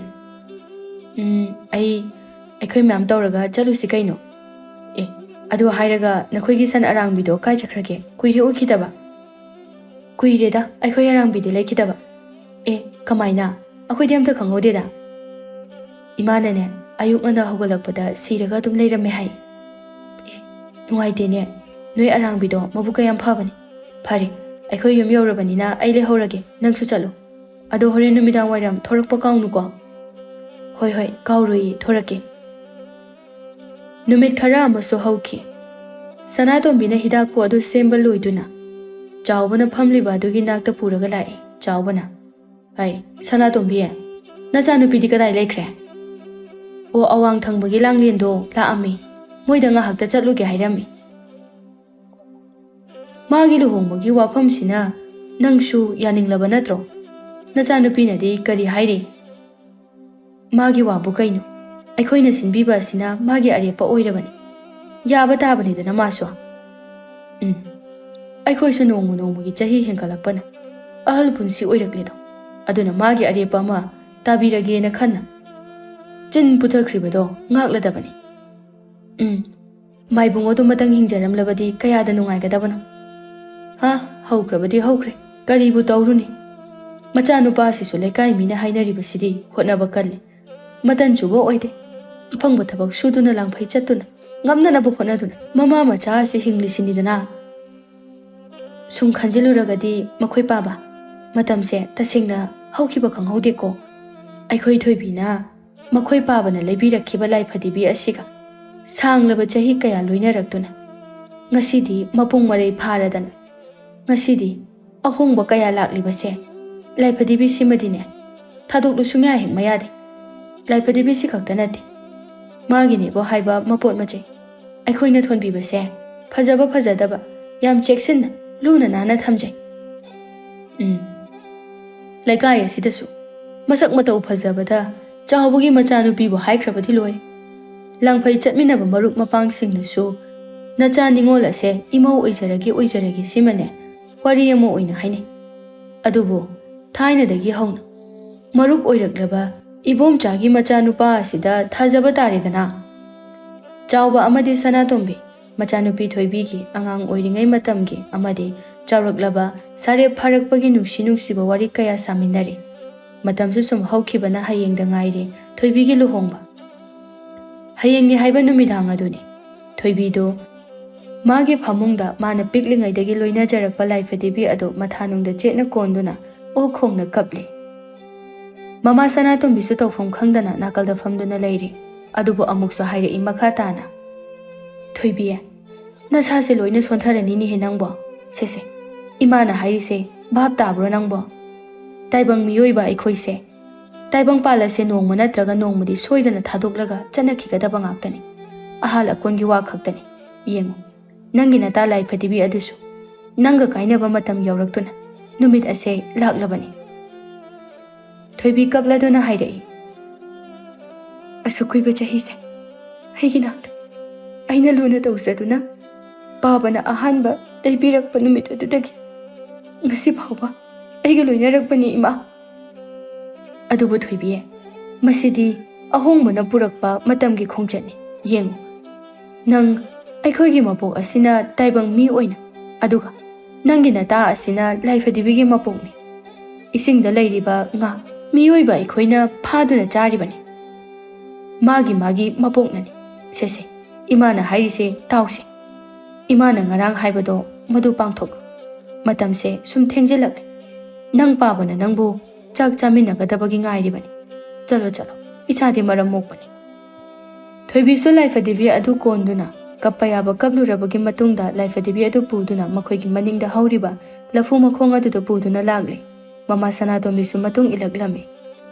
"ꯎꯝ, ꯑꯩ, ꯑꯩꯈꯣꯏ ꯃꯌꯥꯝ ꯇꯧꯔꯒ ꯆꯠꯂꯨꯁꯤ ꯀꯩꯅꯣ꯫ ꯑꯦ, ꯑꯗꯨ ꯍꯥꯏꯔꯒ ꯅꯈꯣꯏꯒꯤ ꯁꯟ ꯑꯔꯥꯡꯕꯤꯗꯣ ꯀꯥꯏ ꯆꯠꯈ꯭ꯔꯒꯦ? ꯀꯨꯏꯔꯦ ꯎꯈꯤꯗꯕ꯫" "ꯀꯨꯏꯔꯦꯗ ꯑꯩꯈꯣꯏ ꯑꯔꯥꯡꯕꯤꯗꯤ ꯂꯩꯈꯤꯗꯕ꯫" "ꯑꯦ, ꯀꯃꯥꯏꯅ? ꯑꯩꯈꯣꯏꯗꯤ ꯑꯝꯇ ꯈꯪꯍꯧꯗꯦꯗ꯫" "ꯏꯃꯥꯅꯅꯦ, ꯑꯌꯨꯛ ꯉꯟꯅ ꯍꯧꯒꯠꯂꯛꯄꯗ ꯁꯤꯔꯒ ꯑꯗꯨꯝ ꯂꯩꯔꯝꯃꯦ ꯍꯥꯏ꯫" "ꯑꯦ, ꯅꯨꯡꯉꯥꯏꯇꯦꯅꯦ꯫ ꯅꯣꯏ ꯑꯔꯥꯡꯕꯤꯗꯣ ꯃꯕꯨꯛ ꯀꯌꯥꯝ ꯐꯕꯅꯦ꯫ ꯐꯔꯦ, ꯑꯩꯈꯣꯏ ꯌꯨꯝ ꯌꯧꯔꯕꯅꯤꯅ ꯑꯩ ꯂꯩꯍꯧꯔꯒꯦ, ꯅꯪꯁꯨ ꯆꯠꯂꯣ꯫ ꯑꯗꯣ ꯍꯣꯔꯦꯟ ꯅꯨꯃꯤꯗꯥꯡ ꯋꯥꯏꯔꯝ ꯊꯣꯔꯛꯄ ꯀꯥꯎꯅꯨꯀꯣ꯫" "ꯍꯣꯏ, ꯍꯣꯏ, ꯀꯥꯎꯔꯣꯏꯌꯦ, ꯊꯣꯔꯛꯀꯦ꯫" ꯅꯨꯃꯤꯠ ꯈꯔ ꯑꯃꯁꯨ ꯍꯧꯈꯤ꯫ ꯁꯅꯥꯇꯣꯝꯕꯤꯅ ꯍꯤꯗꯥꯛꯄꯨ ꯑꯗꯨ ꯁꯦꯝꯕ ꯂꯣꯏꯗꯨꯅ ꯆꯥꯎꯕꯅ ꯐꯝꯂꯤꯕ ꯑꯗꯨꯒꯤ ꯅꯥꯛꯇ ꯄꯨꯔꯒ ꯂꯥꯛꯏ꯫ ꯆꯥꯎꯕꯅ, "ꯑꯩ, ꯁꯅꯥꯇꯣꯝꯕꯤ, ꯅꯆꯥꯅꯨꯄꯤꯗꯤ ꯀꯗꯥꯏ ꯂꯩꯈ꯭ꯔꯦ?" "ꯑꯣ, ꯑꯋꯥꯡ ꯊꯪꯕꯒꯤ ꯂꯥꯡꯂꯦꯟꯗꯣ ꯂꯥꯛꯑꯝꯃꯤ꯫ ꯃꯣꯏꯗ ꯉꯥꯏꯍꯥꯛꯇ ꯆꯠꯂꯨꯒꯦ ꯍꯥꯏꯔꯝꯃꯤ꯫" "ꯃꯥꯒꯤ ꯂꯨꯍꯣꯡꯕꯒꯤ ꯋꯥꯐꯝꯁꯤꯅ ꯅꯪꯁꯨ ꯌꯥꯅꯤꯡꯂꯕ ꯅꯠꯇ꯭ꯔꯣ? ꯅꯆꯥꯅꯨꯄꯤꯅꯗꯤ ꯀꯔꯤ ꯍꯥꯏꯔꯤ?" "ꯃꯥꯒꯤ ꯋꯥꯕꯨ ꯀꯩꯅꯣ? ꯑꯩꯈꯣꯏꯅ ꯁꯤꯟꯕꯤꯕ ꯑꯁꯤꯅ ꯃꯥꯒꯤ ꯑꯔꯦꯞꯄ ꯑꯣꯏꯔꯕꯅꯤ꯫ ꯌꯥꯕ ꯇꯥꯕꯅꯤꯗꯅ ꯃꯥꯁꯨ꯫" "ꯎꯝ, ꯑꯩꯈꯣꯏꯁꯨ ꯅꯣꯡꯃ ꯅꯣꯡꯃꯒꯤ ꯆꯍꯤ ꯍꯦꯟꯒꯠꯂꯛꯄꯅ ꯑꯍꯜ ꯄꯨꯟꯁꯤ ꯑꯣꯏꯔꯛꯂꯦꯗꯣ꯫ ꯑꯗꯨꯅ ꯃꯥꯒꯤ ꯑꯔꯦꯞꯄ ꯑꯃ ꯇꯥꯕꯤꯔꯒꯦꯅ ꯈꯟꯅ ꯆꯤꯟ ꯄꯨꯊꯈ꯭ꯔꯤꯕꯗꯣ ꯉꯥꯛꯂꯗꯕꯅꯤ꯫" "ꯎꯝ, ꯃꯥꯏꯕꯨꯡ ꯑꯗꯨ ꯃꯇꯪ ꯍꯤꯡꯖꯔꯝꯂꯕꯗꯤ ꯀꯌꯥꯗ ꯅꯨꯡꯉꯥꯏꯒꯗꯕꯅꯣ꯫ ꯍꯥ, ꯍꯧꯈ꯭ꯔꯕꯗꯤ ꯍꯧꯈ꯭ꯔꯦ, ꯀꯔꯤꯕꯨ ꯇꯧꯔꯨꯅꯤ? ꯃꯆꯥꯅꯨꯄꯥ ꯑꯁꯤꯁꯨ ꯂꯩꯀꯥꯏ ꯃꯤꯅ ꯍꯥꯏꯅꯔꯤꯕꯁꯤꯗꯤ ꯍꯣꯠꯅꯕ ꯀꯜꯂꯤ, ꯃꯇꯟ ꯆꯨꯕ ꯑꯣꯏꯗꯦ꯫ ꯑꯐꯪꯕ ꯊꯕꯛ ꯁꯨꯗꯨꯅ ꯂꯥꯡꯐꯩ ꯆꯠꯇꯨꯅ ꯉꯝꯅꯅꯕ ꯍꯣꯠꯅꯗꯨꯅ ꯃꯃꯥ ꯃꯆꯥ ꯑꯁꯤ ꯍꯤꯡꯂꯤꯁꯤꯅꯤꯗꯅ꯫ ꯁꯨꯝ ꯈꯟꯖꯤꯜꯂꯨꯔꯒꯗꯤ ꯃꯈꯣꯏ ꯄꯥꯕ, ꯃꯇꯝꯁꯦ ꯇꯁꯦꯡꯅ ꯍꯧꯈꯤꯕ ꯈꯪꯍꯧꯗꯦꯀꯣ꯫ ꯑꯩꯈꯣꯏ ꯊꯣꯏꯕꯤꯅ ꯃꯈꯣꯏ ꯄꯥꯕꯅ ꯂꯩꯕꯤꯔꯛꯈꯤꯕ ꯂꯥꯏꯐꯗꯤꯕꯤ ꯑꯁꯤꯒ ꯁꯥꯡꯂꯕ ꯆꯍꯤ ꯀꯌꯥ ꯂꯣꯏꯅꯔꯛꯇꯨꯅ ꯉꯁꯤꯗꯤ ꯃꯄꯨꯡ ꯃꯔꯩ ꯐꯥꯔꯗꯅ, ꯉꯁꯤꯗꯤ ꯑꯍꯣꯡꯕ ꯀꯌꯥ ꯂꯥꯛꯂꯤꯕꯁꯦ ꯂꯥꯏꯐꯗꯤꯕꯤꯁꯤꯃꯗꯤꯅꯦ ꯊꯥꯗꯣꯛꯂꯨ ꯁꯨꯡꯌꯥ ꯍꯦꯛ ꯃꯌꯥꯗꯦ꯫ ꯂꯥꯏꯐꯗꯤꯕꯤꯁꯤ ꯈꯛꯇ ꯅꯠꯇꯦ, ꯃꯥꯒꯤꯅꯦꯕꯣ ꯍꯥꯏꯕ ꯃꯄꯣꯠ ꯃꯆꯩ ꯑꯩꯈꯣꯏꯅ ꯊꯣꯟꯕꯤꯕꯁꯦ ꯐꯖꯕ ꯐꯖꯗꯕ ꯌꯥꯝ ꯆꯦꯛꯁꯤꯟꯅ, ꯂꯨꯅ ꯅꯥꯟꯅ ꯊꯝꯖꯩ꯫ ꯎꯝ, ꯂꯩꯀꯥꯏ ꯑꯁꯤꯗꯁꯨ ꯃꯁꯛ ꯃꯇꯧ ꯐꯖꯕꯗ ꯆꯥꯎꯕꯒꯤ ꯃꯆꯥꯅꯨꯄꯤꯕꯨ ꯍꯥꯏꯈ꯭ꯔꯕꯗꯤ ꯂꯣꯏꯔꯦ꯫ ꯂꯥꯡꯐꯩ ꯆꯠꯃꯤꯟꯅꯕ ꯃꯔꯨꯞ ꯃꯄꯥꯡꯁꯤꯡꯅꯁꯨ "ꯅꯆꯥ ꯅꯤꯉꯣꯜ ꯑꯁꯦ ꯏꯃꯧ ꯑꯣꯏꯖꯔꯒꯦ, ꯑꯣꯏꯖꯔꯒꯦ" ꯁꯤꯃꯅꯦ ꯋꯥꯔꯤ ꯑꯃ ꯑꯣꯏꯅ ꯍꯥꯏꯅꯩ꯫ ꯑꯗꯨꯕꯨ ꯊꯥꯏꯅꯗꯒꯤ ꯍꯧꯅ ꯃꯔꯨꯞ ꯑꯣꯏꯔꯛꯂꯕ ꯏꯕꯣꯝꯆꯥꯒꯤ ꯃꯆꯥꯅꯨꯄꯥ ꯑꯁꯤꯗ ꯊꯥꯖꯕ ꯇꯥꯔꯦꯗꯅ꯫ ꯆꯥꯎꯕ ꯑꯃꯗꯤ ꯁꯅꯥꯇꯣꯝꯕꯤ, ꯃꯆꯥꯅꯨꯄꯤ ꯊꯣꯏꯕꯤꯒꯤ ꯑꯉꯥꯡ ꯑꯣꯏꯔꯤꯉꯩ ꯃꯇꯝꯒꯤ ꯑꯃꯗꯤ ꯆꯥꯎꯔꯛꯂꯕ ꯁꯥꯔꯦꯞ ꯐꯥꯔꯛꯄꯒꯤ ꯅꯨꯡꯁꯤ ꯅꯨꯡꯁꯤꯕ ꯋꯥꯔꯤ ꯀꯌꯥ ꯁꯥꯃꯤꯟꯅꯔꯦ꯫ ꯃꯇꯝꯁꯨ ꯁꯨꯝ ꯍꯧꯈꯤꯕꯅ ꯍꯌꯦꯡꯗ ꯉꯥꯏꯔꯦ ꯊꯣꯏꯕꯤꯒꯤ ꯂꯨꯍꯣꯡꯕ꯫ ꯍꯌꯦꯡꯅꯤ ꯍꯥꯏꯕ ꯅꯨꯃꯤꯗꯥꯡ ꯑꯗꯨꯅꯤ꯫ ꯊꯣꯏꯕꯤꯗꯨ ꯃꯥꯒꯤ ꯐꯃꯨꯡꯗ ꯃꯥꯅ ꯄꯤꯛꯂꯤꯉꯩꯗꯒꯤ ꯂꯣꯏꯅꯖꯔꯛꯄ ꯂꯥꯏꯐꯗꯤꯕꯤ ꯑꯗꯨ ꯃꯊꯥꯅꯨꯡꯗ ꯆꯦꯠꯅ ꯀꯣꯟꯗꯨꯅ ꯑꯣꯛ ꯈꯣꯡꯅ ꯀꯞꯂꯤ꯫ ꯃꯃꯥ ꯁꯅꯥꯇꯣꯝꯕꯤꯁꯨ ꯇꯧꯐꯝ ꯈꯪꯗꯅ ꯅꯥꯀꯜꯗ ꯐꯝꯗꯨꯅ ꯂꯩꯔꯤ꯫ ꯑꯗꯨꯕꯨ ꯑꯃꯨꯛꯁꯨ ꯍꯥꯏꯔꯛꯏ ꯃꯈꯥ ꯇꯥꯅ, "ꯊꯣꯏꯕꯤ, ꯅꯁꯥꯁꯦ ꯂꯣꯏꯅ ꯁꯣꯟꯊꯔꯅꯤꯅꯦꯍꯦ ꯅꯪꯕꯣ꯫ ꯁꯦꯁꯦ, ꯏꯃꯥꯅ ꯍꯥꯏꯔꯤꯁꯦ ꯚꯥꯞ ꯇꯥꯕ꯭ꯔꯣ ꯅꯪꯕꯣ? ꯇꯥꯏꯕꯪ ꯃꯤꯑꯣꯏꯕ ꯑꯩꯈꯣꯏꯁꯦ, ꯇꯥꯏꯕꯪꯄꯥꯜ ꯑꯁꯦ ꯅꯣꯡꯃ ꯅꯠꯇ꯭ꯔꯒ ꯅꯣꯡꯃꯗꯤ ꯁꯣꯏꯗꯅ ꯊꯥꯗꯣꯛꯂꯒ ꯆꯠꯅꯈꯤꯒꯗꯕ ꯉꯥꯛꯇꯅꯤ꯫ ꯑꯍꯥꯜ ꯑꯀꯣꯟꯒꯤ ꯋꯥ ꯈꯛꯇꯅꯤ꯫ ꯌꯦꯡꯉꯨ, ꯅꯪꯒꯤ ꯅꯇꯥ ꯂꯥꯏꯐꯗꯤꯕꯤ ꯑꯗꯨꯁꯨ ꯅꯪꯒ ꯀꯥꯏꯅꯕ ꯃꯇꯝ ꯌꯧꯔꯛꯇꯨꯅ ꯅꯨꯃꯤꯠ ꯑꯁꯦ ꯂꯥꯛꯂꯕꯅꯤ꯫" ꯊꯣꯏꯕꯤ ꯀꯞꯂꯗꯨꯅ ꯍꯥꯏꯔꯛꯏ, "ꯑꯁꯨꯛ ꯀꯨꯏꯕ ꯆꯍꯤꯁꯦ ꯑꯩꯒꯤ ꯅꯥꯛꯇ ꯑꯩꯅ ꯂꯨꯅ ꯇꯧꯖꯗꯨꯅ ꯄꯥꯕꯅ ꯑꯍꯥꯟꯕ ꯂꯩꯕꯤꯔꯛꯄ ꯅꯨꯃꯤꯠ ꯑꯗꯨꯗꯒꯤ ꯉꯁꯤ ꯐꯥꯎꯕ ꯑꯩꯒ ꯂꯣꯏꯅꯔꯛꯄꯅꯤ, ꯏꯃꯥ꯫" ꯑꯗꯨꯕꯨ ꯊꯣꯏꯕꯤ, ꯃꯁꯤꯗꯤ ꯑꯍꯣꯡꯕꯅ ꯄꯨꯔꯛꯄ ꯃꯇꯝꯒꯤ ꯈꯣꯡꯆꯠꯅꯤ꯫ ꯌꯦꯡꯉꯨ, ꯅꯪ ꯑꯩꯈꯣꯏꯒꯤ ꯃꯄꯣꯛ ꯑꯁꯤꯅ ꯇꯥꯏꯕꯪ ꯃꯤ ꯑꯣꯏꯅ, ꯑꯗꯨꯒ ꯅꯪꯒꯤ ꯅꯇꯥ ꯑꯁꯤꯅ ꯂꯥꯏꯐꯗꯤꯕꯤꯒꯤ ꯃꯄꯣꯛꯅꯤ꯫ ꯏꯁꯤꯡꯗ ꯂꯩꯔꯤꯕ ꯉꯥ ꯃꯤꯑꯣꯏꯕ ꯑꯩꯈꯣꯏꯅ ꯐꯥꯗꯨꯅ ꯆꯥꯔꯤꯕꯅꯤ꯫ ꯃꯥꯒꯤ ꯃꯥꯒꯤ ꯃꯄꯣꯛꯅꯅꯤ꯫ ꯁꯦꯁꯦ, ꯏꯃꯥꯅ ꯍꯥꯏꯔꯤꯁꯦ ꯇꯥꯎꯁꯦ꯫ ꯏꯃꯥꯅ ꯉꯔꯥꯡ ꯍꯥꯏꯕꯗꯣ ꯃꯗꯨ ꯄꯥꯡꯊꯣꯛꯂꯣ꯫ ꯃꯇꯝꯁꯦ ꯁꯨꯝ ꯊꯦꯡꯖꯤꯜꯂꯛꯂꯦ꯫ ꯅꯪ ꯄꯥꯕꯅ ꯅꯪꯕꯨ ꯆꯥꯛ ꯆꯥꯃꯤꯟꯅꯒꯗꯕꯒꯤ ꯉꯥꯏꯔꯤꯕꯅꯤ꯫ ꯆꯠꯂꯣ, ꯆꯠꯂꯣ, ꯏꯆꯥꯗꯤ ꯃꯔꯝ ꯃꯣꯛꯄꯅꯤ꯫ ꯊꯣꯏꯕꯤꯁꯨ ꯂꯥꯏꯐꯗꯤꯕꯤ ꯑꯗꯨ ꯀꯣꯟꯗꯨꯅ, ꯀꯞꯄ ꯌꯥꯕ ꯀꯞꯂꯨꯔꯕꯒꯤ ꯃꯇꯨꯡꯗ ꯂꯥꯏꯐꯗꯤꯕꯤ ꯑꯗꯨ ꯄꯨꯗꯨꯅ ꯃꯈꯣꯏꯒꯤ ꯃꯅꯤꯡꯗ ꯍꯧꯔꯤꯕ ꯂꯐꯨ ꯃꯈꯣꯡ ꯑꯗꯨꯗ ꯄꯨꯗꯨꯅ ꯂꯥꯛꯂꯦ꯫ ꯃꯃꯥ ꯁꯅꯥꯇꯣꯝꯕꯤꯁꯨ ꯃꯇꯨꯡ ꯏꯜꯂꯛꯂꯝꯃꯤ꯫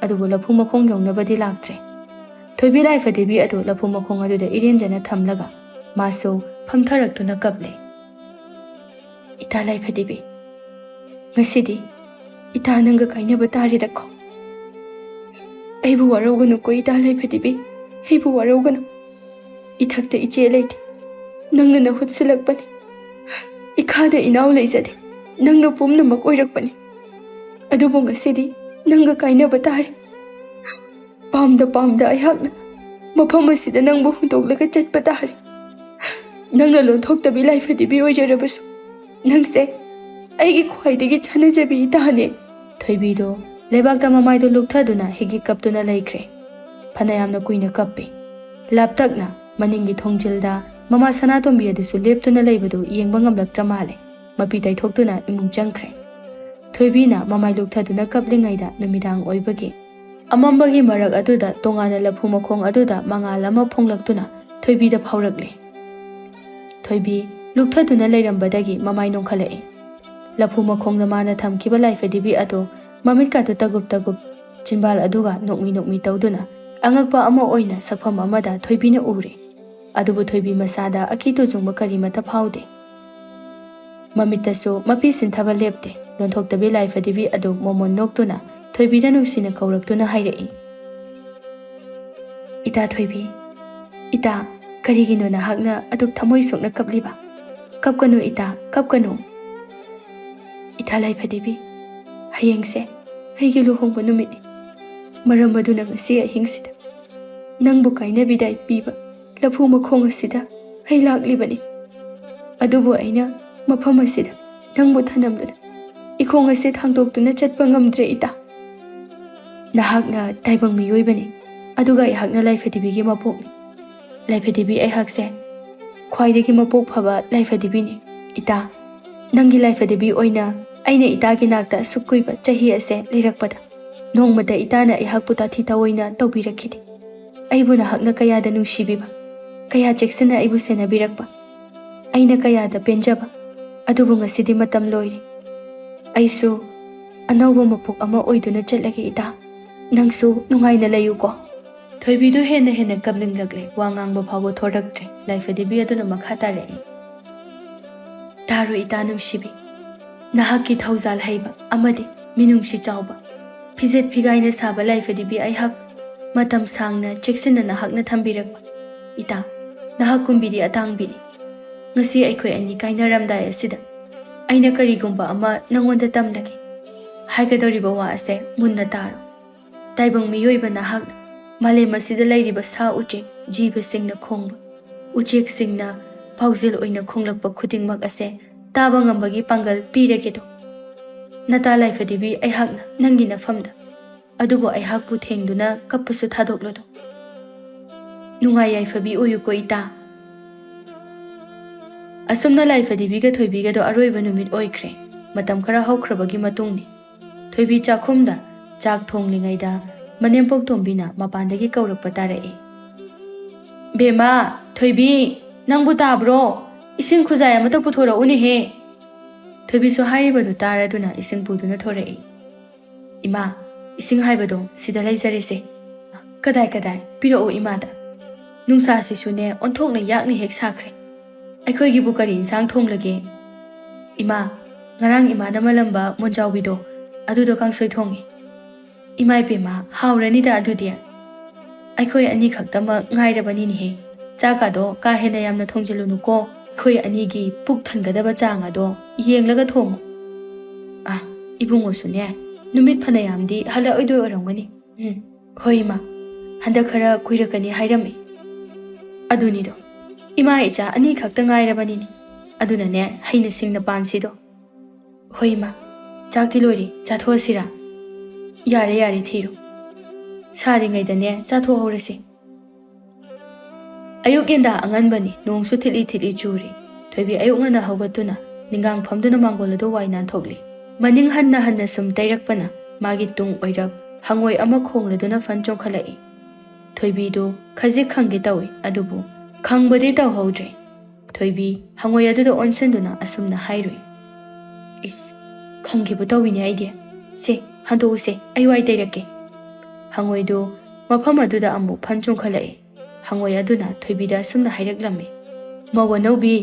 ꯑꯗꯨꯕꯨ ꯂꯐꯨ ꯃꯈꯣꯡ ꯌꯧꯅꯕꯗꯤ ꯂꯥꯛꯇ꯭ꯔꯦ꯫ ꯊꯣꯏꯕꯤ ꯂꯥꯏꯐꯗꯤꯕꯤ ꯑꯗꯨ ꯂꯐꯨ ꯃꯈꯣꯡ ꯑꯗꯨꯗ ꯏꯔꯦꯟꯖꯅ ꯊꯝꯂꯒ ꯃꯥꯁꯨ ꯐꯝꯊꯔꯛꯇꯨꯅ ꯀꯞꯂꯦ꯫ "ꯏꯇꯥ ꯂꯥꯏꯐꯗꯤꯕꯤ, ꯉꯁꯤꯗꯤ ꯏꯇꯥ ꯅꯪꯒ ꯀꯥꯏꯅꯕ ꯇꯥꯔꯦꯗꯀꯣ꯫ ꯑꯩꯕꯨ ꯋꯥꯔꯧꯒꯅꯨꯀꯣ ꯏꯇꯥ ꯂꯥꯏꯐꯗꯤꯕꯤ, ꯑꯩꯕꯨ ꯋꯥꯔꯧꯒꯅꯨ꯫ ꯏꯊꯛꯇ ꯏꯆꯦ ꯂꯩꯇꯦ, ꯅꯪꯅ ꯅꯍꯨꯠ ꯁꯤꯜꯂꯛꯄꯅꯤ꯫ ꯏꯈꯥꯗ ꯏꯅꯥꯎ ꯂꯩꯖꯗꯦ, ꯅꯪꯅ ꯄꯨꯝꯅꯃꯛ ꯑꯣꯏꯔꯛꯄꯅꯤ꯫ ꯑꯗꯨꯕꯨ ꯉꯁꯤꯗꯤ ꯅꯪꯒ ꯀꯥꯏꯅꯕ ꯇꯥꯔꯦ꯫ ꯄꯥꯝꯗ ꯄꯥꯝꯗ ꯑꯩꯍꯥꯛꯅ ꯃꯐꯝ ꯑꯁꯤꯗ ꯅꯪꯕꯨ ꯍꯨꯟꯗꯣꯛꯂꯒ ꯆꯠꯄ ꯇꯥꯔꯦ꯫ ꯅꯪꯅ ꯂꯣꯟꯊꯣꯛꯇꯕꯤ ꯂꯥꯏꯐꯗꯤꯕꯤ ꯑꯣꯏꯖꯔꯕꯁꯨ, ꯅꯪꯁꯦ ꯑꯩꯒꯤ ꯈ꯭ꯋꯥꯏꯗꯒꯤ ꯆꯥꯟꯅꯖꯕꯤ ꯏꯇꯥꯅꯦ꯫" ꯊꯣꯏꯕꯤꯗꯣ ꯂꯩꯕꯥꯛꯇ ꯃꯃꯥꯏꯗꯣ ꯂꯨꯞꯊꯗꯨꯅ ꯍꯤꯒꯤ ꯀꯞꯇꯨꯅ ꯂꯩꯈ꯭ꯔꯦ꯫ ꯐꯅꯌꯥꯝꯅ ꯀꯨꯏꯅ ꯀꯞꯄꯦ꯫ ꯂꯥꯞꯇꯛꯅ ꯃꯅꯤꯡꯒꯤ ꯊꯣꯡꯖꯤꯜꯗ ꯃꯃꯥ ꯁꯅꯥꯇꯣꯝꯕꯤ ꯑꯗꯨꯁꯨ ꯂꯦꯞꯇꯨꯅ ꯂꯩꯕꯗꯨ ꯌꯦꯡꯕ ꯉꯝꯂꯛꯇ꯭ꯔ ꯃꯥꯜꯂꯦ꯫ ꯃꯄꯤ ꯇꯩꯊꯣꯛꯇꯨꯅ ꯏꯃꯨꯡ ꯆꯪꯈ꯭ꯔꯦ꯫ ꯊꯣꯏꯕꯤꯅ ꯃꯃꯥꯏ ꯂꯨꯞꯊꯗꯨꯅ ꯀꯞꯂꯤꯉꯩꯗ ꯅꯨꯃꯤꯗꯥꯡ ꯑꯣꯏꯕꯒꯤ ꯑꯃꯝꯕꯒꯤ ꯃꯔꯛ ꯑꯗꯨꯗ ꯇꯣꯉꯥꯟꯅ ꯂꯐꯨ ꯃꯈꯣꯡ ꯑꯗꯨꯗ ꯃꯉꯥꯜ ꯑꯃ ꯐꯣꯡꯂꯛꯇꯨꯅ ꯊꯣꯏꯕꯤꯗ ꯐꯥꯎꯔꯛꯂꯦ꯫ ꯊꯣꯏꯕꯤ ꯂꯨꯞꯊꯗꯨꯅ ꯂꯩꯔꯝꯕꯗꯒꯤ ꯃꯃꯥꯏ ꯅꯣꯡꯈꯠꯂꯛꯏ꯫ ꯂꯐꯨ ꯃꯈꯣꯡꯗ ꯃꯥꯅ ꯊꯝꯈꯤꯕ ꯂꯥꯏꯐꯗꯤꯕꯤ ꯑꯗꯨ ꯃꯃꯤꯠꯀꯥꯗꯨ ꯇꯒꯨꯞ ꯇꯒꯨꯞ, ꯆꯤꯟꯕꯥꯜ ꯑꯗꯨꯒ ꯅꯣꯛꯃꯤ ꯅꯣꯛꯃꯤ ꯇꯧꯗꯨꯅ ꯑꯉꯛꯄ ꯑꯃ ꯑꯣꯏꯅ ꯁꯛꯐꯝ ꯑꯃꯗ ꯊꯣꯏꯕꯤꯅ ꯎꯔꯦ꯫ ꯑꯗꯨꯕꯨ ꯊꯣꯏꯕꯤ ꯃꯁꯥꯗ ꯑꯀꯤ ꯇꯨꯖꯨꯡꯕ ꯀꯔꯤꯃꯠꯇ ꯐꯥꯎꯗꯦ꯫ ꯃꯃꯤꯠꯇꯁꯨ ꯃꯄꯤ ꯁꯤꯟꯊꯕ ꯂꯦꯞꯇꯦ꯫ ꯂꯣꯟꯊꯣꯛꯇꯕꯤ ꯂꯥꯏꯐꯗꯤꯕꯤ ꯑꯗꯨ ꯃꯣꯃꯣꯟ ꯅꯣꯛꯇꯨꯅ ꯊꯣꯏꯕꯤꯗ ꯅꯨꯡꯁꯤꯅ ꯀꯧꯔꯛꯇꯨꯅ ꯍꯥꯏꯔꯛꯏ, "ꯏꯇꯥ ꯊꯣꯏꯕꯤ, ꯏꯇꯥ, ꯀꯔꯤꯒꯤꯅꯣ ꯅꯍꯥꯛꯅ ꯑꯗꯨꯛ ꯊꯃꯣꯏ ꯁꯣꯛꯅ ꯀꯞꯂꯤꯕ? ꯀꯞꯀꯅꯨ ꯏꯇꯥ, ꯀꯞꯀꯅꯨ꯫ ꯏꯇꯥ ꯂꯥꯏꯐꯗꯤꯕꯤ, ꯍꯌꯦꯡꯁꯦ ꯑꯩꯒꯤ ꯂꯨꯍꯣꯡꯕ ꯅꯨꯃꯤꯠꯅꯤ꯫ ꯃꯔꯝ ꯑꯗꯨꯅ ꯉꯁꯤ ꯑꯍꯤꯡꯁꯤꯗ ꯅꯪꯕꯨ ꯀꯥꯏꯅꯕꯤꯗꯥꯏ ꯄꯤꯕ ꯂꯐꯨ ꯃꯈꯣꯡ ꯑꯁꯤꯗ ꯑꯩ ꯂꯥꯛꯂꯤꯕꯅꯤ꯫ ꯑꯗꯨꯕꯨ ꯑꯩꯅ ꯃꯐꯝ ꯑꯁꯤꯗ ꯅꯪꯕꯨ ꯊꯅꯝꯗꯨꯅ ꯏꯈꯣꯡ ꯑꯁꯤ ꯊꯥꯡꯗꯣꯛꯇꯨꯅ ꯆꯠꯄ ꯉꯝꯗ꯭ꯔꯦ ꯏꯇꯥ꯫ ꯅꯍꯥꯛꯅ ꯇꯥꯏꯕꯪ ꯃꯤꯑꯣꯏꯕꯅꯤ, ꯑꯗꯨꯒ ꯑꯩꯍꯥꯛꯅ ꯂꯥꯏꯐꯗꯤꯕꯤꯒꯤ ꯃꯄꯣꯛꯅꯤ꯫ ꯂꯥꯏꯐꯗꯤꯕꯤ, ꯑꯩꯍꯥꯛꯁꯦ ꯈ꯭ꯋꯥꯏꯗꯒꯤ ꯃꯄꯣꯛ ꯐꯕ ꯂꯥꯏꯐꯗꯤꯕꯤꯅꯤ꯫ ꯏꯇꯥ, ꯅꯪꯒꯤ ꯂꯥꯏꯐꯗꯤꯕꯤ ꯑꯣꯏꯅ ꯑꯩꯅ ꯏꯇꯥꯒꯤ ꯅꯥꯛꯇ ꯑꯁꯨꯛ ꯀꯨꯏꯕ ꯆꯍꯤ ꯑꯁꯦ ꯂꯩꯔꯛꯄꯗ ꯅꯣꯡꯃꯇ ꯏꯇꯥꯅ ꯑꯩꯍꯥꯛꯄꯨ ꯇꯥꯊꯤ ꯇꯥꯑꯣꯏꯅ ꯇꯧꯕꯤꯔꯛꯈꯤꯗꯦ꯫ ꯑꯩꯕꯨ ꯅꯍꯥꯛꯅ ꯀꯌꯥꯗ ꯅꯨꯡꯁꯤꯕꯤꯕ, ꯀꯌꯥ ꯆꯦꯛꯁꯤꯟꯅ ꯑꯩꯕꯨ ꯁꯦꯟꯅꯕꯤꯔꯛꯄ, ꯑꯩꯅ ꯀꯌꯥꯗ ꯄꯦꯟꯖꯕ꯫ ꯑꯗꯨꯕꯨ ꯉꯁꯤꯗꯤ ꯃꯇꯝ ꯂꯣꯏꯔꯦ꯫ ꯑꯩꯁꯨ ꯑꯅꯧꯕ ꯃꯄꯣꯛ ꯑꯃ ꯑꯣꯏꯗꯨꯅ ꯆꯠꯂꯒꯦ ꯏꯇꯥ꯫ ꯅꯪꯁꯨ ꯅꯨꯡꯉꯥꯏꯅ ꯂꯩꯌꯨꯀꯣ꯫" ꯊꯣꯏꯕꯤꯗꯨ ꯍꯦꯟꯅ ꯍꯦꯟꯅ ꯀꯞꯅꯤꯡꯂꯛꯂꯦ꯫ ꯋꯥ ꯉꯥꯡꯕ ꯐꯥꯎꯕ ꯊꯣꯔꯛꯇ꯭ꯔꯦ꯫ ꯂꯥꯏꯐꯗꯤꯕꯤ ꯑꯗꯨꯅ ꯃꯈꯥ ꯇꯥꯔꯛꯏ, "ꯇꯥꯔꯣ ꯏꯇꯥ ꯅꯨꯡꯁꯤꯕꯤ, ꯅꯍꯥꯛꯀꯤ ꯊꯧꯖꯥꯜ ꯍꯩꯕ ꯑꯃꯗꯤ ꯃꯤꯅꯨꯡꯁꯤ ꯆꯥꯎꯕ, ꯐꯤꯖꯦꯠ ꯐꯤꯒꯥꯏꯅ ꯁꯥꯕ ꯂꯥꯏꯐꯗꯤꯕꯤ ꯑꯩꯍꯥꯛ ꯃꯇꯝ ꯁꯥꯡꯅ ꯆꯦꯛꯁꯤꯟꯅ ꯅꯍꯥꯛꯅ ꯊꯝꯕꯤꯔꯛꯄ ꯏꯇꯥ, ꯅꯍꯥꯛ ꯀꯨꯝꯕꯤꯗꯤ ꯑꯇꯥꯡꯕꯤꯅꯤ꯫ ꯉꯁꯤ ꯑꯩꯈꯣꯏ ꯑꯅꯤ ꯀꯥꯏꯅꯔꯝꯗꯥꯏ ꯑꯁꯤꯗ ꯑꯩꯅ ꯀꯔꯤꯒꯨꯝꯕ ꯑꯃ ꯅꯉꯣꯟꯗ ꯇꯝꯂꯒꯦ꯫ ꯍꯥꯏꯒꯗꯧꯔꯤꯕ ꯋꯥ ꯑꯁꯦ ꯃꯨꯟꯅ ꯇꯥꯔꯣ꯫ ꯇꯥꯏꯕꯪ ꯃꯤꯑꯣꯏꯕ ꯅꯍꯥꯛꯅ ꯃꯥꯂꯦꯝ ꯑꯁꯤꯗ ꯂꯩꯔꯤꯕ ꯁꯥ ꯎꯆꯦꯛ, ꯖꯤꯕꯁꯤꯡꯅ ꯈꯣꯡꯕ, ꯎꯆꯦꯛꯁꯤꯡꯅ ꯄꯥꯎꯖꯦꯜ ꯑꯣꯏꯅ ꯈꯣꯡꯂꯛꯄ ꯈꯨꯗꯤꯡꯃꯛ ꯑꯁꯦ ꯇꯥꯕ ꯉꯝꯕꯒꯤ ꯄꯥꯡꯒꯜ ꯄꯤꯔꯒꯦꯗꯣ꯫ ꯅꯇꯥ ꯂꯥꯏꯐꯗꯤꯕꯤ ꯑꯩꯍꯥꯛꯅ ꯅꯪꯒꯤ ꯅꯐꯝꯗ, ꯑꯗꯨꯕꯨ ꯑꯩꯍꯥꯛꯄꯨ ꯊꯦꯡꯗꯨꯅ ꯀꯞꯄꯁꯨ ꯊꯥꯗꯣꯛꯂꯣꯗꯣ꯫ ꯅꯨꯡꯉꯥꯏ ꯌꯥꯏꯐꯕꯤ ꯑꯣꯏꯌꯨꯀꯣ ꯏꯇꯥ꯫" ꯑꯁꯨꯝꯅ ꯂꯥꯏꯐꯗꯤꯕꯤꯒ ꯊꯣꯏꯕꯤꯒꯗꯣ ꯑꯔꯣꯏꯕ ꯅꯨꯃꯤꯠ ꯑꯣꯏꯈ꯭ꯔꯦ꯫ ꯃꯇꯝ ꯈꯔ ꯍꯧꯈ꯭ꯔꯕꯒꯤ ꯃꯇꯨꯡꯅꯤ꯫ ꯊꯣꯏꯕꯤ ꯆꯥꯛꯈꯨꯝꯗ ꯆꯥꯛ ꯊꯣꯡꯂꯤꯉꯩꯗ ꯃꯅꯦꯝꯄꯣꯛ ꯇꯣꯝꯕꯤꯅ ꯃꯄꯥꯟꯗꯒꯤ ꯀꯧꯔꯛꯄ ꯇꯥꯔꯛꯏ꯫ "ꯕꯦꯝꯃ, ꯊꯣꯏꯕꯤ, ꯅꯪꯕꯨ ꯇꯥꯕ꯭ꯔꯣ? ꯏꯁꯤꯡ ꯈꯨꯖꯥꯏ ꯑꯃꯇ ꯄꯨꯊꯣꯔꯛꯎꯅꯦꯍꯦ!" ꯊꯣꯏꯕꯤꯁꯨ ꯍꯥꯏꯔꯤꯕꯗꯨ ꯇꯥꯔꯗꯨꯅ ꯏꯁꯤꯡ ꯄꯨꯗꯨꯅ ꯊꯣꯔꯛꯏ꯫ "ꯏꯃꯥ, ꯏꯁꯤꯡ ꯍꯥꯏꯕꯗꯣ ꯁꯤꯗ ꯂꯩꯖꯔꯦꯁꯦ꯫" "ꯀꯗꯥꯏ, ꯀꯗꯥꯏ? ꯄꯤꯔꯛꯑꯣ ꯏꯃꯥꯗ꯫ ꯅꯨꯡꯁꯥꯁꯤꯁꯨꯅꯦ ꯑꯣꯟꯊꯣꯛꯅ ꯌꯥꯛꯅ ꯍꯦꯛ ꯁꯥꯈ꯭ꯔꯦ꯫ ꯑꯩꯈꯣꯏꯒꯤꯕꯨ ꯀꯔꯤ ꯏꯟꯁꯥꯡ ꯊꯣꯡꯂꯒꯦ?" "ꯏꯃꯥ, ꯉꯔꯥꯡ ꯏꯃꯥꯅ ꯃꯜꯂꯝꯕ ꯃꯣꯟꯖꯥꯎꯕꯤꯗꯣ, ꯑꯗꯨꯗꯣ ꯀꯥꯡꯁꯣꯏ ꯊꯣꯡꯉꯤ꯫" "ꯏꯃꯥ ꯏꯕꯦꯝꯃ, ꯍꯥꯎꯔꯅꯤꯗ ꯑꯗꯨꯗꯤ꯫ ꯑꯩꯈꯣꯏ ꯑꯅꯤꯈꯛꯇꯃꯛ ꯉꯥꯏꯔꯕꯅꯤꯅꯦꯍꯦ꯫ ꯆꯥꯛꯀꯥꯗꯣ ꯀꯥ ꯍꯦꯟꯅ ꯌꯥꯝꯅ ꯊꯣꯡꯖꯤꯜꯂꯨꯅꯨꯀꯣ꯫ ꯑꯩꯈꯣꯏ ꯑꯅꯤꯒꯤ ꯄꯨꯛ ꯊꯟꯒꯗꯕ ꯆꯥꯡ ꯑꯗꯣ ꯌꯦꯡꯂꯒ ꯊꯣꯡꯉꯨ꯫" "ꯑꯥ, ꯏꯕꯨꯡꯉꯣꯁꯨꯅꯦ, ꯅꯨꯃꯤꯠ ꯐꯅꯌꯥꯝꯗꯤ ꯍꯜꯂꯛꯑꯣꯏꯗꯣꯏ ꯑꯣꯏꯔꯝꯒꯅꯤ꯫" "ꯎꯝ, ꯍꯣꯏ ꯏꯃꯥ, ꯍꯟꯗꯛ ꯈꯔ ꯀꯨꯏꯔꯛꯀꯅꯤ ꯍꯥꯏꯔꯝꯃꯤ꯫" "ꯑꯗꯨꯅꯤꯗꯣ, ꯏꯃꯥ ꯏꯆꯥ ꯑꯅꯤꯈꯛꯇ ꯉꯥꯏꯔꯕꯅꯤꯅꯦ꯫ ꯑꯗꯨꯅꯅꯦ, ꯍꯩꯅ ꯁꯤꯡꯅ ꯄꯥꯟꯁꯤꯗꯣ꯫" "ꯍꯣꯏ ꯏꯃꯥ, ꯆꯥꯛꯇꯤ ꯂꯣꯏꯔꯦ, ꯆꯥꯊꯣꯛꯑꯁꯤꯔꯥ?" "ꯌꯥꯔꯦ, ꯌꯥꯔꯦ, ꯊꯤꯔꯣ꯫ ꯁꯥꯔꯤꯉꯩꯗꯅꯦ ꯆꯥꯊꯣꯛꯍꯧꯔꯁꯤ꯫" ꯑꯌꯨꯛ ꯌꯦꯟꯗꯥ ꯑꯉꯟꯕꯅꯤ, ꯅꯣꯡꯁꯨ ꯊꯤꯠꯂꯤ ꯊꯤꯠꯂꯤ ꯆꯨꯔꯤ꯫ ꯊꯣꯏꯕꯤ ꯑꯌꯨꯛ ꯉꯟꯅ ꯍꯧꯒꯠꯇꯨꯅ ꯅꯤꯡꯒꯥꯡ ꯐꯝꯗꯨꯅ ꯃꯥꯡꯒꯣꯜ ꯑꯗꯨ ꯋꯥꯏ ꯅꯥꯟꯊꯣꯛꯂꯤ꯫ ꯃꯅꯤꯡ ꯍꯟꯅ ꯍꯟꯅ ꯁꯨꯝ ꯇꯩꯔꯛꯄꯅ ꯃꯥꯒꯤ ꯇꯨꯡ ꯑꯣꯏꯔꯞ ꯍꯪꯉꯣꯏ ꯑꯃ ꯈꯣꯡꯂꯗꯨꯅ ꯐꯟ ꯆꯣꯡꯈꯠꯂꯛꯏ꯫ ꯊꯣꯏꯕꯤꯗꯨ ꯈꯖꯤꯛ ꯈꯪꯒꯦ ꯇꯧꯏ, ꯑꯗꯨꯕꯨ ꯈꯪꯕꯗꯤ ꯇꯧꯍꯧꯗ꯭ꯔꯦ꯫ ꯊꯣꯏꯕꯤ ꯍꯪꯉꯣꯏ ꯑꯗꯨꯗ ꯑꯣꯟꯁꯤꯟꯗꯨꯅ ꯑꯁꯨꯝꯅ ꯍꯥꯏꯔꯨꯏ, "ꯏꯁ, ꯈꯪꯒꯦꯕꯨ ꯇꯧꯏꯅꯦ ꯑꯩꯗꯤ꯫ ꯁꯦ, ꯍꯟꯗꯣꯛꯎꯁꯦ, ꯑꯩ ꯋꯥꯏ ꯇꯩꯔꯛꯀꯦ꯫" ꯍꯪꯉꯣꯏꯗꯨ ꯃꯐꯝ ꯑꯗꯨꯗ ꯑꯃꯨꯛ ꯐꯟ ꯆꯣꯡꯈꯠꯂꯛꯏ꯫ ꯍꯪꯉꯣꯏ ꯑꯗꯨꯅ ꯊꯣꯏꯕꯤꯗ ꯑꯁꯨꯝꯅ ꯍꯥꯏꯔꯛꯂꯝꯃꯤ, "ꯃꯧ ꯑꯅꯧꯕꯤ,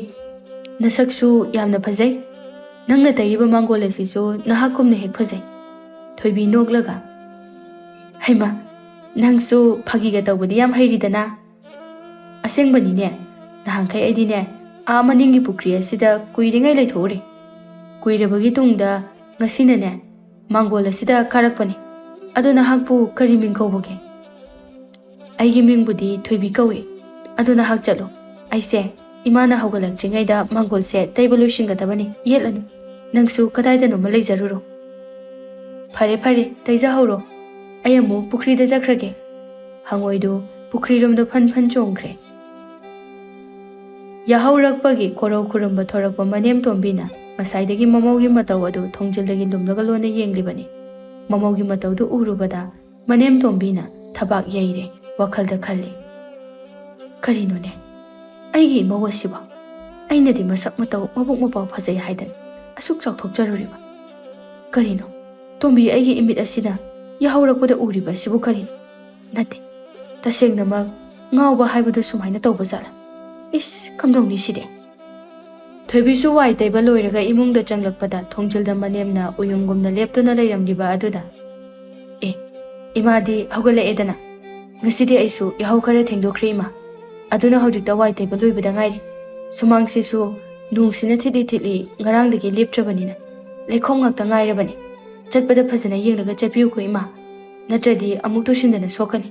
ꯅꯁꯛꯁꯨ ꯌꯥꯝꯅ ꯐꯖꯩ꯫ ꯅꯪꯅ ꯇꯩꯔꯤꯕ ꯃꯥꯡꯒꯣꯜ ꯑꯁꯤꯁꯨ ꯅꯍꯥꯛꯀꯨꯝꯅ ꯍꯦꯛ ꯐꯖꯩ꯫" ꯊꯣꯏꯕꯤ ꯅꯣꯛꯂꯒ, "ꯍꯩꯃ, ꯅꯪꯁꯨ ꯐꯥꯒꯤꯒ ꯇꯧꯕꯗꯤ ꯌꯥꯝ ꯍꯩꯔꯤꯗꯅ꯫" "ꯑꯁꯦꯡꯕꯅꯤꯅꯦ꯫ ꯅꯍꯥꯟꯈꯩ ꯑꯩꯗꯤꯅꯦ, ꯑꯥ ꯃꯅꯤꯡꯒꯤ ꯄꯨꯈ꯭ꯔꯤ ꯑꯁꯤꯗ ꯀꯨꯏꯔꯤꯉꯩ ꯂꯩꯊꯣꯛꯎꯔꯦ꯫ ꯀꯨꯏꯔꯕꯒꯤ ꯇꯨꯡꯗ ꯉꯁꯤꯅꯅꯦ, ꯃꯥꯡꯒꯣꯜ ꯑꯁꯤꯗ ꯀꯥꯔꯛꯄꯅꯦ꯫ ꯑꯗꯣ ꯅꯍꯥꯛꯄꯨ ꯀꯔꯤ ꯃꯤꯡ ꯀꯧꯕꯒꯦ?" "ꯑꯩꯒꯤ ꯃꯤꯡꯕꯨꯗꯤ ꯊꯣꯏꯕꯤ ꯀꯧꯏ꯫ ꯑꯗꯣ ꯅꯍꯥꯛ ꯆꯠꯂꯣ꯫ ꯑꯩꯁꯦ ꯏꯃꯥꯅ ꯍꯧꯒꯠꯂꯛꯇ꯭ꯔꯤꯉꯩꯗ ꯃꯥꯡꯒꯣꯜꯁꯦ ꯇꯩꯕ ꯂꯣꯏꯁꯤꯟꯒꯗꯕꯅꯤ꯫ ꯌꯦꯠꯂꯅꯨ꯫ ꯅꯪꯁꯨ ꯀꯗꯥꯏꯗꯅꯣꯃ ꯂꯩꯖꯔꯨꯔꯣ꯫" "ꯐꯔꯦ, ꯐꯔꯦ, ꯇꯩꯖꯍꯧꯔꯣ꯫ ꯑꯩ ꯑꯃꯨꯛ ꯄꯨꯈ꯭ꯔꯤꯗ ꯆꯠꯈ꯭ꯔꯒꯦ꯫" ꯍꯪꯉꯣꯏꯗꯨ ꯄꯨꯈ꯭ꯔꯤꯔꯣꯝꯗ ꯐꯟ ꯐꯟ ꯆꯣꯡꯈ꯭ꯔꯦ꯫ ꯌꯥꯍꯧꯔꯛꯄꯒꯤ ꯀꯣꯔꯧ ꯈꯨꯔꯨꯝꯕ ꯊꯣꯔꯛꯄ ꯃꯅꯦꯝ ꯇꯣꯝꯕꯤꯅ ꯉꯁꯥꯏꯗꯒꯤ ꯃꯃꯧꯒꯤ ꯃꯇꯧ ꯑꯗꯨ ꯊꯣꯡꯖꯤꯜꯗꯒꯤ ꯂꯨꯝꯂꯒ ꯂꯣꯟꯅ ꯌꯦꯡꯂꯤꯕꯅꯤ꯫ ꯃꯃꯧꯒꯤ ꯃꯇꯧꯗꯨ ꯎꯔꯨꯕꯗ ꯃꯅꯦꯝ ꯇꯣꯝꯕꯤꯅ ꯊꯕꯥꯛ ꯌꯩꯔꯦ, ꯋꯥꯈꯜꯗ ꯈꯜꯂꯤ, "ꯀꯔꯤꯅꯣꯅꯦ, ꯑꯩꯒꯤ ꯏꯃꯧ ꯑꯁꯤꯕꯣ? ꯑꯩꯅꯗꯤ ꯃꯁꯛ ꯃꯇꯧ ꯃꯕꯨꯛ ꯃꯄꯥꯎ ꯐꯖꯩ ꯍꯥꯏꯗꯅ ꯑꯁꯨꯛ ꯆꯥꯎꯊꯣꯛꯆꯔꯨꯔꯤꯕ꯫ ꯀꯔꯤꯅꯣ, ꯇꯣꯝꯕꯤ, ꯑꯩꯒꯤ ꯏꯃꯤꯠ ꯑꯁꯤꯅ ꯌꯥꯍꯧꯔꯛꯄꯗ ꯎꯔꯤꯕ ꯑꯁꯤꯕꯨ ꯀꯔꯤꯅꯣ? ꯅꯠꯇꯦ, ꯇꯁꯦꯡꯅꯃꯛ ꯉꯥꯎꯕ ꯍꯥꯏꯕꯗꯨ ꯁꯨꯃꯥꯏꯅ ꯇꯧꯕ ꯖꯥꯠꯂ? ꯏꯁ, ꯀꯝꯗꯧꯅꯤ ꯁꯤꯗꯤ?" ꯊꯣꯏꯕꯤꯁꯨ ꯋꯥꯏ ꯇꯩꯕ ꯂꯣꯏꯔꯒ ꯏꯃꯨꯡꯗ ꯆꯪꯂꯛꯄꯗ ꯊꯣꯡꯖꯤꯜꯗ ꯃꯅꯦꯝꯅ ꯎꯌꯨꯝꯒꯨꯝꯅ ꯂꯦꯞꯇꯨꯅ ꯂꯩꯔꯝꯂꯤꯕ ꯑꯗꯨꯗ, "ꯑꯦ, ꯏꯃꯥꯗꯤ ꯍꯧꯒꯠꯂꯛꯑꯦꯗꯅ꯫ ꯉꯁꯤꯗꯤ ꯑꯩꯁꯨ ꯌꯥꯍꯧ ꯈꯔ ꯊꯦꯡꯗꯣꯛꯈ꯭ꯔꯦ, ꯏꯃꯥ꯫ ꯑꯗꯨꯅ ꯍꯧꯖꯤꯛꯇ ꯋꯥꯏ ꯇꯩꯕ ꯂꯣꯏꯕꯗ ꯉꯥꯏꯔꯤ꯫ ꯁꯨꯃꯥꯡꯁꯤꯁꯨ ꯅꯣꯡꯁꯤꯅ ꯊꯤꯠꯂꯤ ꯊꯤꯠꯂꯤ ꯉꯔꯥꯡꯗꯒꯤ ꯂꯦꯞꯇ꯭ꯔꯕꯅꯤꯅ ꯂꯩꯈꯣꯝ ꯉꯥꯛꯇ ꯉꯥꯏꯔꯕꯅꯤ꯫ ꯆꯠꯄꯗ ꯐꯖꯅ ꯌꯦꯡꯂꯒ ꯆꯠꯄꯤꯌꯨꯀꯣ, ꯏꯃꯥ꯫ ꯅꯠꯇ꯭ꯔꯗꯤ ꯑꯃꯨꯛ ꯇꯨꯁꯤꯟꯗꯅ ꯁꯣꯛꯀꯅꯤ꯫"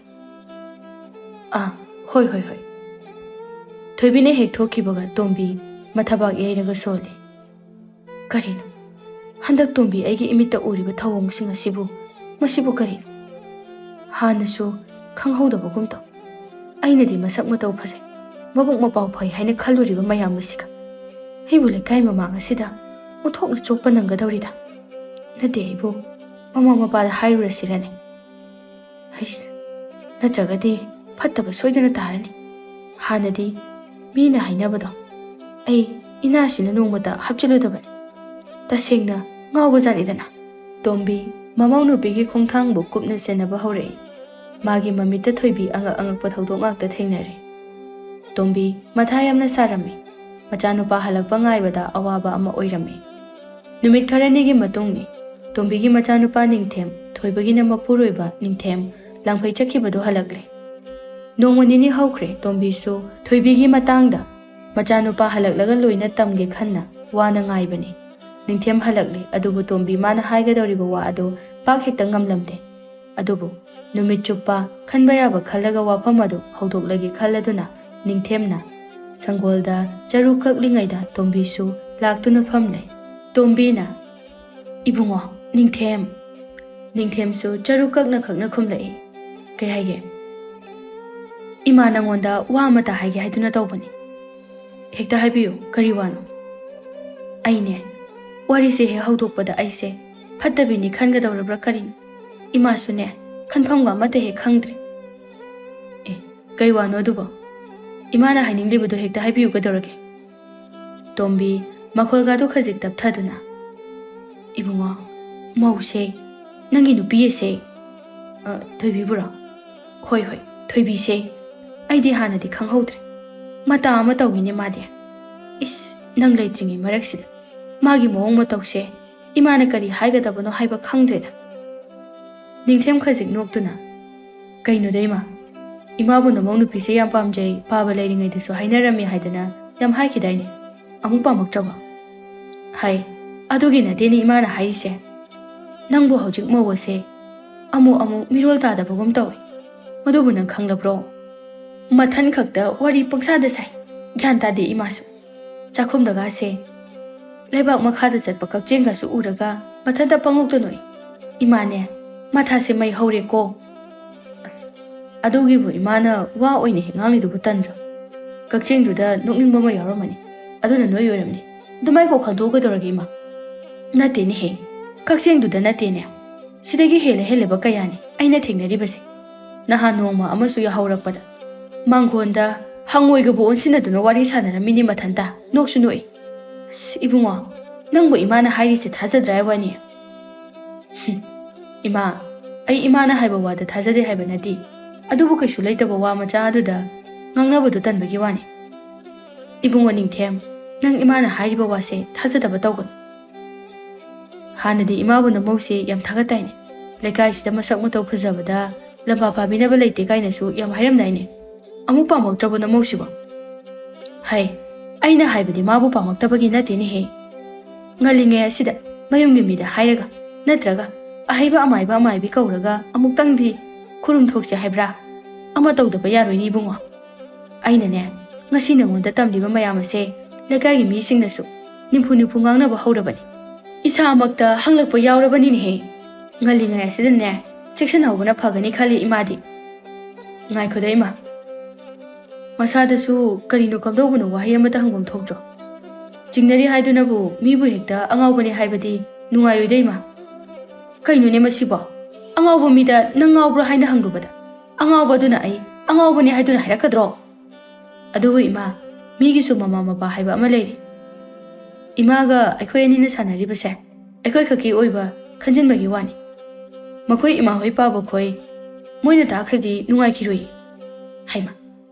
"ꯑꯥ, ꯍꯣꯏ, ꯍꯣꯏ, ꯍꯣꯏ꯫" ꯊꯣꯏꯕꯤꯅ ꯍꯦꯛ ꯊꯣꯛꯈꯤꯕꯒ ꯇꯣꯝꯕꯤ ꯃꯊꯕꯥꯛ ꯌꯩꯔꯒ ꯁꯣꯜꯂꯤ꯫ "ꯀꯔꯤꯅꯣ? ꯍꯟꯗꯛ ꯇꯣꯝꯕꯤ ꯑꯩꯒꯤ ꯏꯃꯤꯠꯇ ꯎꯔꯤꯕ ꯊꯧꯑꯣꯡꯁꯤꯡ ꯑꯁꯤꯕꯨ, ꯃꯁꯤꯕꯨ ꯀꯔꯤꯅꯣ? ꯍꯥꯟꯅꯁꯨ ꯈꯪꯍꯧꯗꯕꯒꯨꯝ ꯇꯧ꯫ ꯑꯩꯅꯗꯤ ꯃꯁꯛ ꯃꯇꯧ ꯐꯖꯩ, ꯃꯕꯨꯛ ꯃꯄꯥꯎ ꯐꯩ ꯍꯥꯏꯅ ꯈꯜꯂꯨꯔꯤꯕ ꯃꯌꯥꯝ ꯑꯁꯤꯒ ꯑꯩꯕꯨ ꯂꯩꯀꯥꯏ ꯃꯃꯥꯡ ꯑꯁꯤꯗ ꯑꯣꯟꯊꯣꯛꯅ ꯆꯣꯞꯄ ꯅꯪꯒꯗꯧꯔꯤꯗ꯫ ꯅꯠꯇꯦ, ꯑꯩꯕꯨ ꯃꯃꯥ ꯃꯄꯥꯗ ꯍꯥꯏꯔꯨꯔꯁꯤꯔꯅꯦ? ꯍꯩꯁ, ꯅꯠꯇ꯭ꯔꯒꯗꯤ ꯐꯠꯇꯕ ꯁꯣꯏꯗꯅ ꯇꯥꯔꯅꯤ꯫ ꯍꯥꯟꯅꯗꯤ ꯃꯤꯅ ꯍꯥꯏꯅꯕꯗꯣ ꯑꯩ ꯏꯅꯥꯁꯤꯅ ꯅꯣꯡꯃꯇ ꯍꯥꯞꯆꯤꯜꯂꯨꯗꯕꯅꯤ꯫ ꯇꯁꯦꯡꯅ ꯉꯥꯎꯕꯖꯥꯠꯅꯤꯗꯅ꯫" ꯇꯣꯝꯕꯤ ꯃꯃꯧ ꯅꯨꯄꯤꯒꯤ ꯈꯣꯡꯊꯥꯡꯕꯨ ꯀꯨꯞꯅ ꯁꯦꯟꯅꯕ ꯍꯧꯔꯛꯏ꯫ ꯃꯥꯒꯤ ꯃꯃꯤꯠꯇ ꯊꯣꯏꯕꯤ ꯑꯉꯛ ꯑꯉꯛꯄ ꯊꯧꯗꯣꯛ ꯉꯥꯛꯇ ꯊꯦꯡꯅꯔꯦ꯫ ꯇꯣꯝꯕꯤ ꯃꯊꯥ ꯌꯥꯝꯅ ꯁꯥꯔꯝꯃꯤ꯫ ꯃꯆꯥꯅꯨꯄꯥ ꯍꯜꯂꯛꯄ ꯉꯥꯏꯕꯗ ꯑꯋꯥꯕ ꯑꯃ ꯑꯣꯏꯔꯝꯃꯤ꯫ ꯅꯨꯃꯤꯠ ꯈꯔꯅꯤꯒꯤ ꯃꯇꯨꯡꯅꯤ꯫ ꯇꯣꯝꯕꯤꯒꯤ ꯃꯆꯥꯅꯨꯄꯥ ꯅꯤꯡꯊꯦꯝ, ꯊꯣꯏꯕꯒꯤꯅ ꯃꯄꯨꯔꯣꯏꯕ ꯅꯤꯡꯊꯦꯝ, ꯂꯥꯡꯐꯩ ꯆꯠꯈꯤꯕꯗꯣ ꯍꯜꯂꯛꯂꯦ꯫ ꯅꯣꯡꯃ ꯅꯤꯅꯤ ꯍꯧꯈ꯭ꯔꯦ, ꯇꯣꯝꯕꯤꯁꯨ ꯊꯣꯏꯕꯤꯒꯤ ꯃꯇꯥꯡꯗ, ꯃꯆꯥꯅꯨꯄꯥ ꯍꯜꯂꯛꯂꯒ ꯂꯣꯏꯅ ꯇꯝꯒꯦ ꯈꯟꯅ ꯋꯥꯅ ꯉꯥꯏꯕꯅꯤ꯫ ꯅꯤꯡꯊꯦꯝ ꯍꯜꯂꯛꯂꯦ, ꯑꯗꯨꯕꯨ ꯇꯣꯝꯕꯤ ꯃꯥꯅ ꯍꯥꯏꯒꯗꯧꯔꯤꯕ ꯋꯥ ꯑꯗꯨ ꯄꯥꯛ ꯍꯦꯛꯇ ꯉꯝꯂꯝꯗꯦ꯫ ꯑꯗꯨꯕꯨ ꯅꯨꯃꯤꯠ ꯆꯨꯞꯄ ꯈꯟꯕ ꯌꯥꯕ ꯈꯜꯂꯒ ꯋꯥꯐꯝ ꯑꯗꯨ ꯍꯧꯗꯣꯛꯂꯒꯦ ꯈꯜꯂꯗꯨꯅ ꯅꯤꯡꯊꯦꯝꯅ ꯁꯪꯒꯣꯜꯗ ꯆꯔꯨ ꯀꯛꯂꯤꯉꯩꯗ ꯇꯣꯝꯕꯤꯁꯨ ꯂꯥꯛꯇꯨꯅ ꯐꯝꯂꯦ꯫ ꯇꯣꯝꯕꯤꯅ, "ꯏꯕꯨꯡꯉꯣ, ꯅꯤꯡꯊꯦꯝ꯫" ꯅꯤꯡꯊꯦꯝꯁꯨ ꯆꯔꯨ ꯀꯛꯅ ꯀꯛꯅ ꯈꯨꯝꯂꯛꯏ꯫ "ꯀꯩ ꯍꯥꯏꯒꯦ?" "ꯏꯃꯥ ꯅꯪꯉꯣꯟꯗ ꯋꯥ ꯑꯃꯇ ꯍꯥꯏꯒꯦ ꯍꯥꯏꯗꯨꯅ ꯇꯧꯕꯅꯤ꯫" "ꯍꯦꯛꯇ ꯍꯥꯏꯕꯤꯌꯨ, ꯀꯔꯤ ꯋꯥꯅꯣ?" "ꯑꯩꯅꯦ, ꯋꯥꯔꯤꯁꯦ ꯍꯦꯛ ꯍꯧꯗꯣꯛꯄꯗ ꯑꯩꯁꯦ ꯐꯠꯇꯕꯤꯅꯤ ꯈꯟꯒꯗꯧꯔꯕ꯭ꯔꯥ ꯀꯔꯤꯅꯣ? ꯏꯃꯥꯁꯨꯅꯦ, ꯈꯟꯐꯝꯒ ꯑꯃꯠꯇ ꯍꯦꯛ ꯈꯪꯗ꯭ꯔꯦ꯫" "ꯑꯦ, ꯀꯩ ꯋꯥꯅꯣ ꯑꯗꯨꯕꯣ? ꯏꯃꯥꯅ ꯍꯥꯏꯅꯤꯡꯂꯤꯕꯗꯣ ꯍꯦꯛꯇ ꯍꯥꯏꯕꯤꯌꯨ, ꯀꯩꯗꯧꯔꯒꯦ?" ꯇꯣꯝꯕꯤ ꯃꯈꯣꯜꯒꯗꯨ ꯈꯖꯤꯛ ꯇꯞꯊꯗꯨꯅ, "ꯏꯕꯨꯡꯉꯣ, ꯃꯧꯁꯦ, ꯅꯪꯒꯤ ꯅꯨꯄꯤ ꯑꯁꯦ, ꯑ, ꯊꯣꯏꯕꯤꯕꯨꯔꯣ?" "ꯍꯣꯏ, ꯍꯣꯏ, ꯊꯣꯏꯕꯤꯁꯦ꯫ ꯑꯩꯗꯤ ꯍꯥꯟꯅꯗꯤ ꯈꯪꯍꯧꯗ꯭ꯔꯦ꯫ ꯃꯇꯥ ꯑꯃ ꯇꯧꯏꯅꯦ ꯃꯥꯗꯤ꯫ ꯏꯁ, ꯅꯪ ꯂꯩꯇ꯭ꯔꯤꯉꯩ ꯃꯔꯛꯁꯤꯗ ꯃꯥꯒꯤ ꯃꯑꯣꯡ ꯃꯇꯧꯁꯦ ꯏꯃꯥꯅ ꯀꯔꯤ ꯍꯥꯏꯒꯗꯕꯅꯣ ꯍꯥꯏꯕ ꯈꯪꯗ꯭ꯔꯦꯗ꯫" ꯅꯤꯡꯊꯦꯝ ꯈꯖꯤꯛ ꯅꯣꯛꯇꯨꯅ, "ꯀꯩꯅꯣꯗ ꯏꯃꯥ, ꯏꯃꯥꯕꯨ ꯅꯃꯧ ꯅꯨꯄꯤꯁꯦ ꯌꯥꯝ ꯄꯥꯝꯖꯩ, ꯄꯥꯕ ꯂꯩꯔꯤꯉꯩꯗꯁꯨ ꯍꯥꯏꯅꯔꯝꯃꯤ ꯍꯥꯏꯗꯅ ꯌꯥꯝ ꯍꯥꯏꯈꯤꯗꯥꯏꯅꯦ? ꯑꯃꯨꯛ ꯄꯥꯝꯃꯛꯇ꯭ꯔꯕꯣ?" "ꯍꯥꯏ, ꯑꯗꯨꯒꯤ ꯅꯠꯇꯦꯅꯦ ꯏꯃꯥꯅ ꯍꯥꯏꯔꯤꯁꯦ꯫ ꯅꯪꯕꯨ ꯍꯧꯖꯤꯛ ꯃꯧ ꯑꯁꯦ ꯑꯃꯨꯛ ꯑꯃꯨꯛ ꯃꯤꯔꯣꯜ ꯇꯥꯗꯕꯒꯨꯝ ꯇꯧꯏ꯫ ꯃꯗꯨꯕꯨ ꯅꯪ ꯈꯪꯂꯕ꯭ꯔꯣ? ꯃꯊꯟ ꯈꯛꯇ ꯋꯥꯔꯤ ꯄꯪꯁꯥꯗ ꯁꯥꯏ꯫ ꯒ꯭ꯌꯥꯟ ꯇꯥꯗꯦ ꯏꯃꯥꯁꯨ꯫ ꯆꯥꯛꯈꯨꯝꯗꯒꯁꯦ ꯂꯩꯕꯥꯛ ꯃꯈꯥꯗ ꯆꯠꯄ ꯀꯛꯆꯦꯡꯒꯁꯨ ꯎꯔꯒ ꯃꯊꯟꯇ ꯄꯪꯅꯣꯛꯇ ꯅꯣꯛꯏ꯫ ꯏꯃꯥꯅꯦ, ꯃꯊꯥꯁꯦ ꯃꯩ ꯍꯧꯔꯦꯀꯣ꯫" "ꯑꯁ, ꯑꯗꯨꯒꯤꯕꯨ ꯏꯃꯥꯅ ꯋꯥ ꯑꯣꯏꯅ ꯍꯦꯛ ꯉꯥꯡꯂꯤꯗꯨꯕꯨ ꯇꯟꯗ꯭ꯔꯣ? ꯀꯛꯆꯦꯡꯗꯨꯗ ꯅꯣꯛꯅꯤꯡꯕ ꯑꯃ ꯌꯥꯎꯔꯝꯃꯅꯤ꯫ ꯑꯗꯨꯅ ꯅꯣꯏ ꯑꯣꯏꯔꯝꯅꯤ꯫ ꯑꯗꯨꯃꯥꯏ ꯀꯣꯛ ꯈꯟꯗꯣꯛꯎ ꯀꯩꯗꯧꯔꯒꯦ ꯏꯃꯥ?" "ꯅꯠꯇꯦꯅꯦꯍꯦ, ꯀꯛꯆꯦꯡꯗꯨꯗ ꯅꯠꯇꯦꯅꯦ꯫ ꯁꯤꯗꯒꯤ ꯍꯦꯜꯂ ꯍꯦꯜꯂꯕ ꯀꯌꯥꯅꯤ ꯑꯩꯅ ꯊꯦꯡꯅꯔꯤꯕꯁꯦ꯫ ꯅꯍꯥꯟ ꯅꯣꯡꯃ ꯑꯃꯁꯨ ꯌꯥꯍꯧꯔꯛꯄꯗ ꯃꯥꯡꯒꯣꯟꯗ ꯍꯪꯉꯣꯏꯒꯕꯨ ꯑꯣꯟꯁꯤꯟꯅꯗꯨꯅ ꯋꯥꯔꯤ ꯁꯥꯟꯅꯔꯝꯃꯤꯅꯤ ꯃꯊꯟꯇ꯫ ꯅꯣꯛꯁꯨ ꯅꯣꯛꯏ꯫ ꯑꯁ, ꯏꯕꯨꯡꯉꯣ, ꯅꯪꯕꯨ ꯏꯃꯥꯅ ꯍꯥꯏꯔꯤꯁꯦ ꯊꯥꯖꯗ꯭ꯔꯥ ꯍꯥꯏꯕ ꯋꯥꯅꯤ?" "ꯍꯨꯝ, ꯏꯃꯥ, ꯑꯩ ꯏꯃꯥꯅ ꯍꯥꯏꯕ ꯋꯥꯗ ꯊꯥꯖꯗꯦ ꯍꯥꯏꯕ ꯅꯠꯇꯦ, ꯑꯗꯨꯕꯨ ꯀꯩꯁꯨ ꯂꯩꯇꯕ ꯋꯥ ꯃꯆꯥ ꯑꯗꯨꯗ ꯉꯥꯡꯅꯕꯗꯨ ꯇꯟꯕꯒꯤ ꯋꯥꯅꯤ꯫ ꯏꯕꯨꯡꯉꯣ ꯅꯤꯡꯊꯦꯝ, ꯅꯪ ꯏꯃꯥꯅ ꯍꯥꯏꯔꯤꯕ ꯋꯥꯁꯦ ꯊꯥꯖꯗꯕ ꯇꯧꯒꯅꯨ꯫ ꯍꯥꯟꯅꯗꯤ ꯏꯃꯥꯕꯨ ꯅꯃꯧꯁꯦ ꯌꯥꯝ ꯊꯥꯒꯠꯇꯥꯏꯅꯦ꯫ ꯂꯩꯀꯥꯏꯁꯤꯗ ꯃꯁꯛ ꯃꯇꯧ ꯐꯖꯕꯗ ꯂꯝꯕꯥ ꯄꯥꯕꯤꯅꯕ ꯂꯩꯇꯦ ꯀꯥꯏꯅꯁꯨ ꯌꯥꯝ ꯍꯥꯏꯔꯝꯗꯥꯏꯅꯦ꯫ ꯑꯃꯨꯛ ꯄꯥꯝꯃꯛꯇ꯭ꯔꯕꯣ ꯅꯃꯧꯁꯤꯕꯣ? ꯍꯩ, ꯑꯩꯅ ꯍꯥꯏꯕꯗꯤ ꯃꯥꯕꯨ ꯄꯥꯝꯃꯛꯇꯕꯒꯤ ꯅꯠꯇꯦꯅꯦꯍꯦ꯫ ꯉꯜꯂꯤꯉꯩ ꯑꯁꯤꯗ ꯃꯌꯨꯝꯒꯤ ꯃꯤꯗ ꯍꯥꯏꯔꯒ, ꯅꯠꯇ꯭ꯔꯒ ꯑꯍꯩꯕ ꯑꯃꯥꯏꯕ ꯑꯃꯥꯏꯕꯤ ꯀꯧꯔꯒ ꯑꯃꯨꯛꯇꯪꯗꯤ ꯈꯨꯔꯨꯝ ꯊꯣꯛꯁꯦ ꯍꯥꯏꯕ꯭ꯔꯥ? ꯑꯃ ꯇꯧꯗꯕ ꯌꯥꯔꯣꯏꯅꯦ ꯏꯕꯨꯡꯉꯣ꯫ ꯑꯩꯅꯅꯦ, ꯉꯁꯤ ꯅꯉꯣꯟꯗ ꯇꯝꯂꯤꯕ ꯃꯌꯥꯝ ꯑꯁꯦ ꯂꯩꯀꯥꯏꯒꯤ ꯃꯤꯁꯤꯡꯅꯁꯨ ꯅꯤꯝꯐꯨ ꯅꯤꯝꯐꯨ ꯉꯥꯡꯅꯕ ꯍꯧꯔꯕꯅꯤ꯫ ꯏꯁꯥꯃꯛꯇ ꯍꯪꯂꯛꯄ ꯌꯥꯎꯔꯕꯅꯤꯅꯦꯍꯦ꯫ ꯉꯜꯂꯤꯉꯩ ꯑꯁꯤꯗꯅꯦ, ꯆꯦꯛꯁꯤꯟꯍꯧꯕꯅ ꯐꯒꯅꯤ ꯈꯜꯂꯤ ꯏꯃꯥꯗꯤ꯫ ꯉꯥꯏꯈꯣꯗ ꯏꯃꯥ꯫ ꯃꯁꯥꯗꯁꯨ ꯀꯔꯤꯅꯣ ꯀꯝꯗꯧꯕꯅꯣ ꯋꯥꯍꯩ ꯑꯃꯇ ꯍꯪꯐꯝ ꯊꯣꯛꯇ꯭ꯔꯣ? ꯆꯤꯡꯅꯔꯤ ꯍꯥꯏꯗꯨꯅꯕꯨ ꯃꯤꯕꯨ ꯍꯦꯛꯇ ꯑꯉꯥꯎꯕꯅꯤ ꯍꯥꯏꯕꯗꯤ ꯅꯨꯡꯉꯥꯏꯔꯣꯏꯗ ꯏꯃꯥ꯫ ꯀꯩꯅꯣꯅꯦ ꯃꯁꯤꯕꯣ? ꯑꯉꯥꯎꯕ ꯃꯤꯗ "ꯅꯪ ꯉꯥꯎꯕ꯭ꯔꯣ?" ꯍꯥꯏꯅ ꯍꯪꯂꯨꯕꯗ, ꯑꯉꯥꯎꯕ ꯑꯗꯨꯅ ꯑꯩ ꯑꯉꯥꯎꯕꯅꯤ ꯍꯥꯏꯗꯨꯅ ꯍꯥꯏꯔꯛꯀꯗ꯭ꯔꯣ? ꯑꯗꯨꯕꯨ ꯏꯃꯥ, ꯃꯤꯒꯤꯁꯨ ꯃꯃꯥ ꯃꯄꯥ ꯍꯥꯏꯕ ꯑꯃ ꯂꯩꯔꯤ꯫ ꯏꯃꯥꯒ ꯑꯩꯈꯣꯏ ꯑꯅꯤꯅ ꯁꯥꯟꯅꯔꯤꯕꯁꯦ ꯑꯩꯈꯣꯏ ꯈꯛꯀꯤ ꯑꯣꯏꯕ ꯈꯟꯖꯤꯟꯕꯒꯤ ꯋꯥꯅꯤ꯫ ꯃꯈꯣꯏ ꯏꯃꯥꯍꯣꯏ ꯄꯥꯕꯈꯣꯏ ꯃꯣꯏꯅ ꯇꯥꯈ꯭ꯔꯗꯤ ꯅꯨꯡꯉꯥꯏꯈꯤꯔꯣꯏꯌꯦ꯫ ꯍꯩꯃꯥ,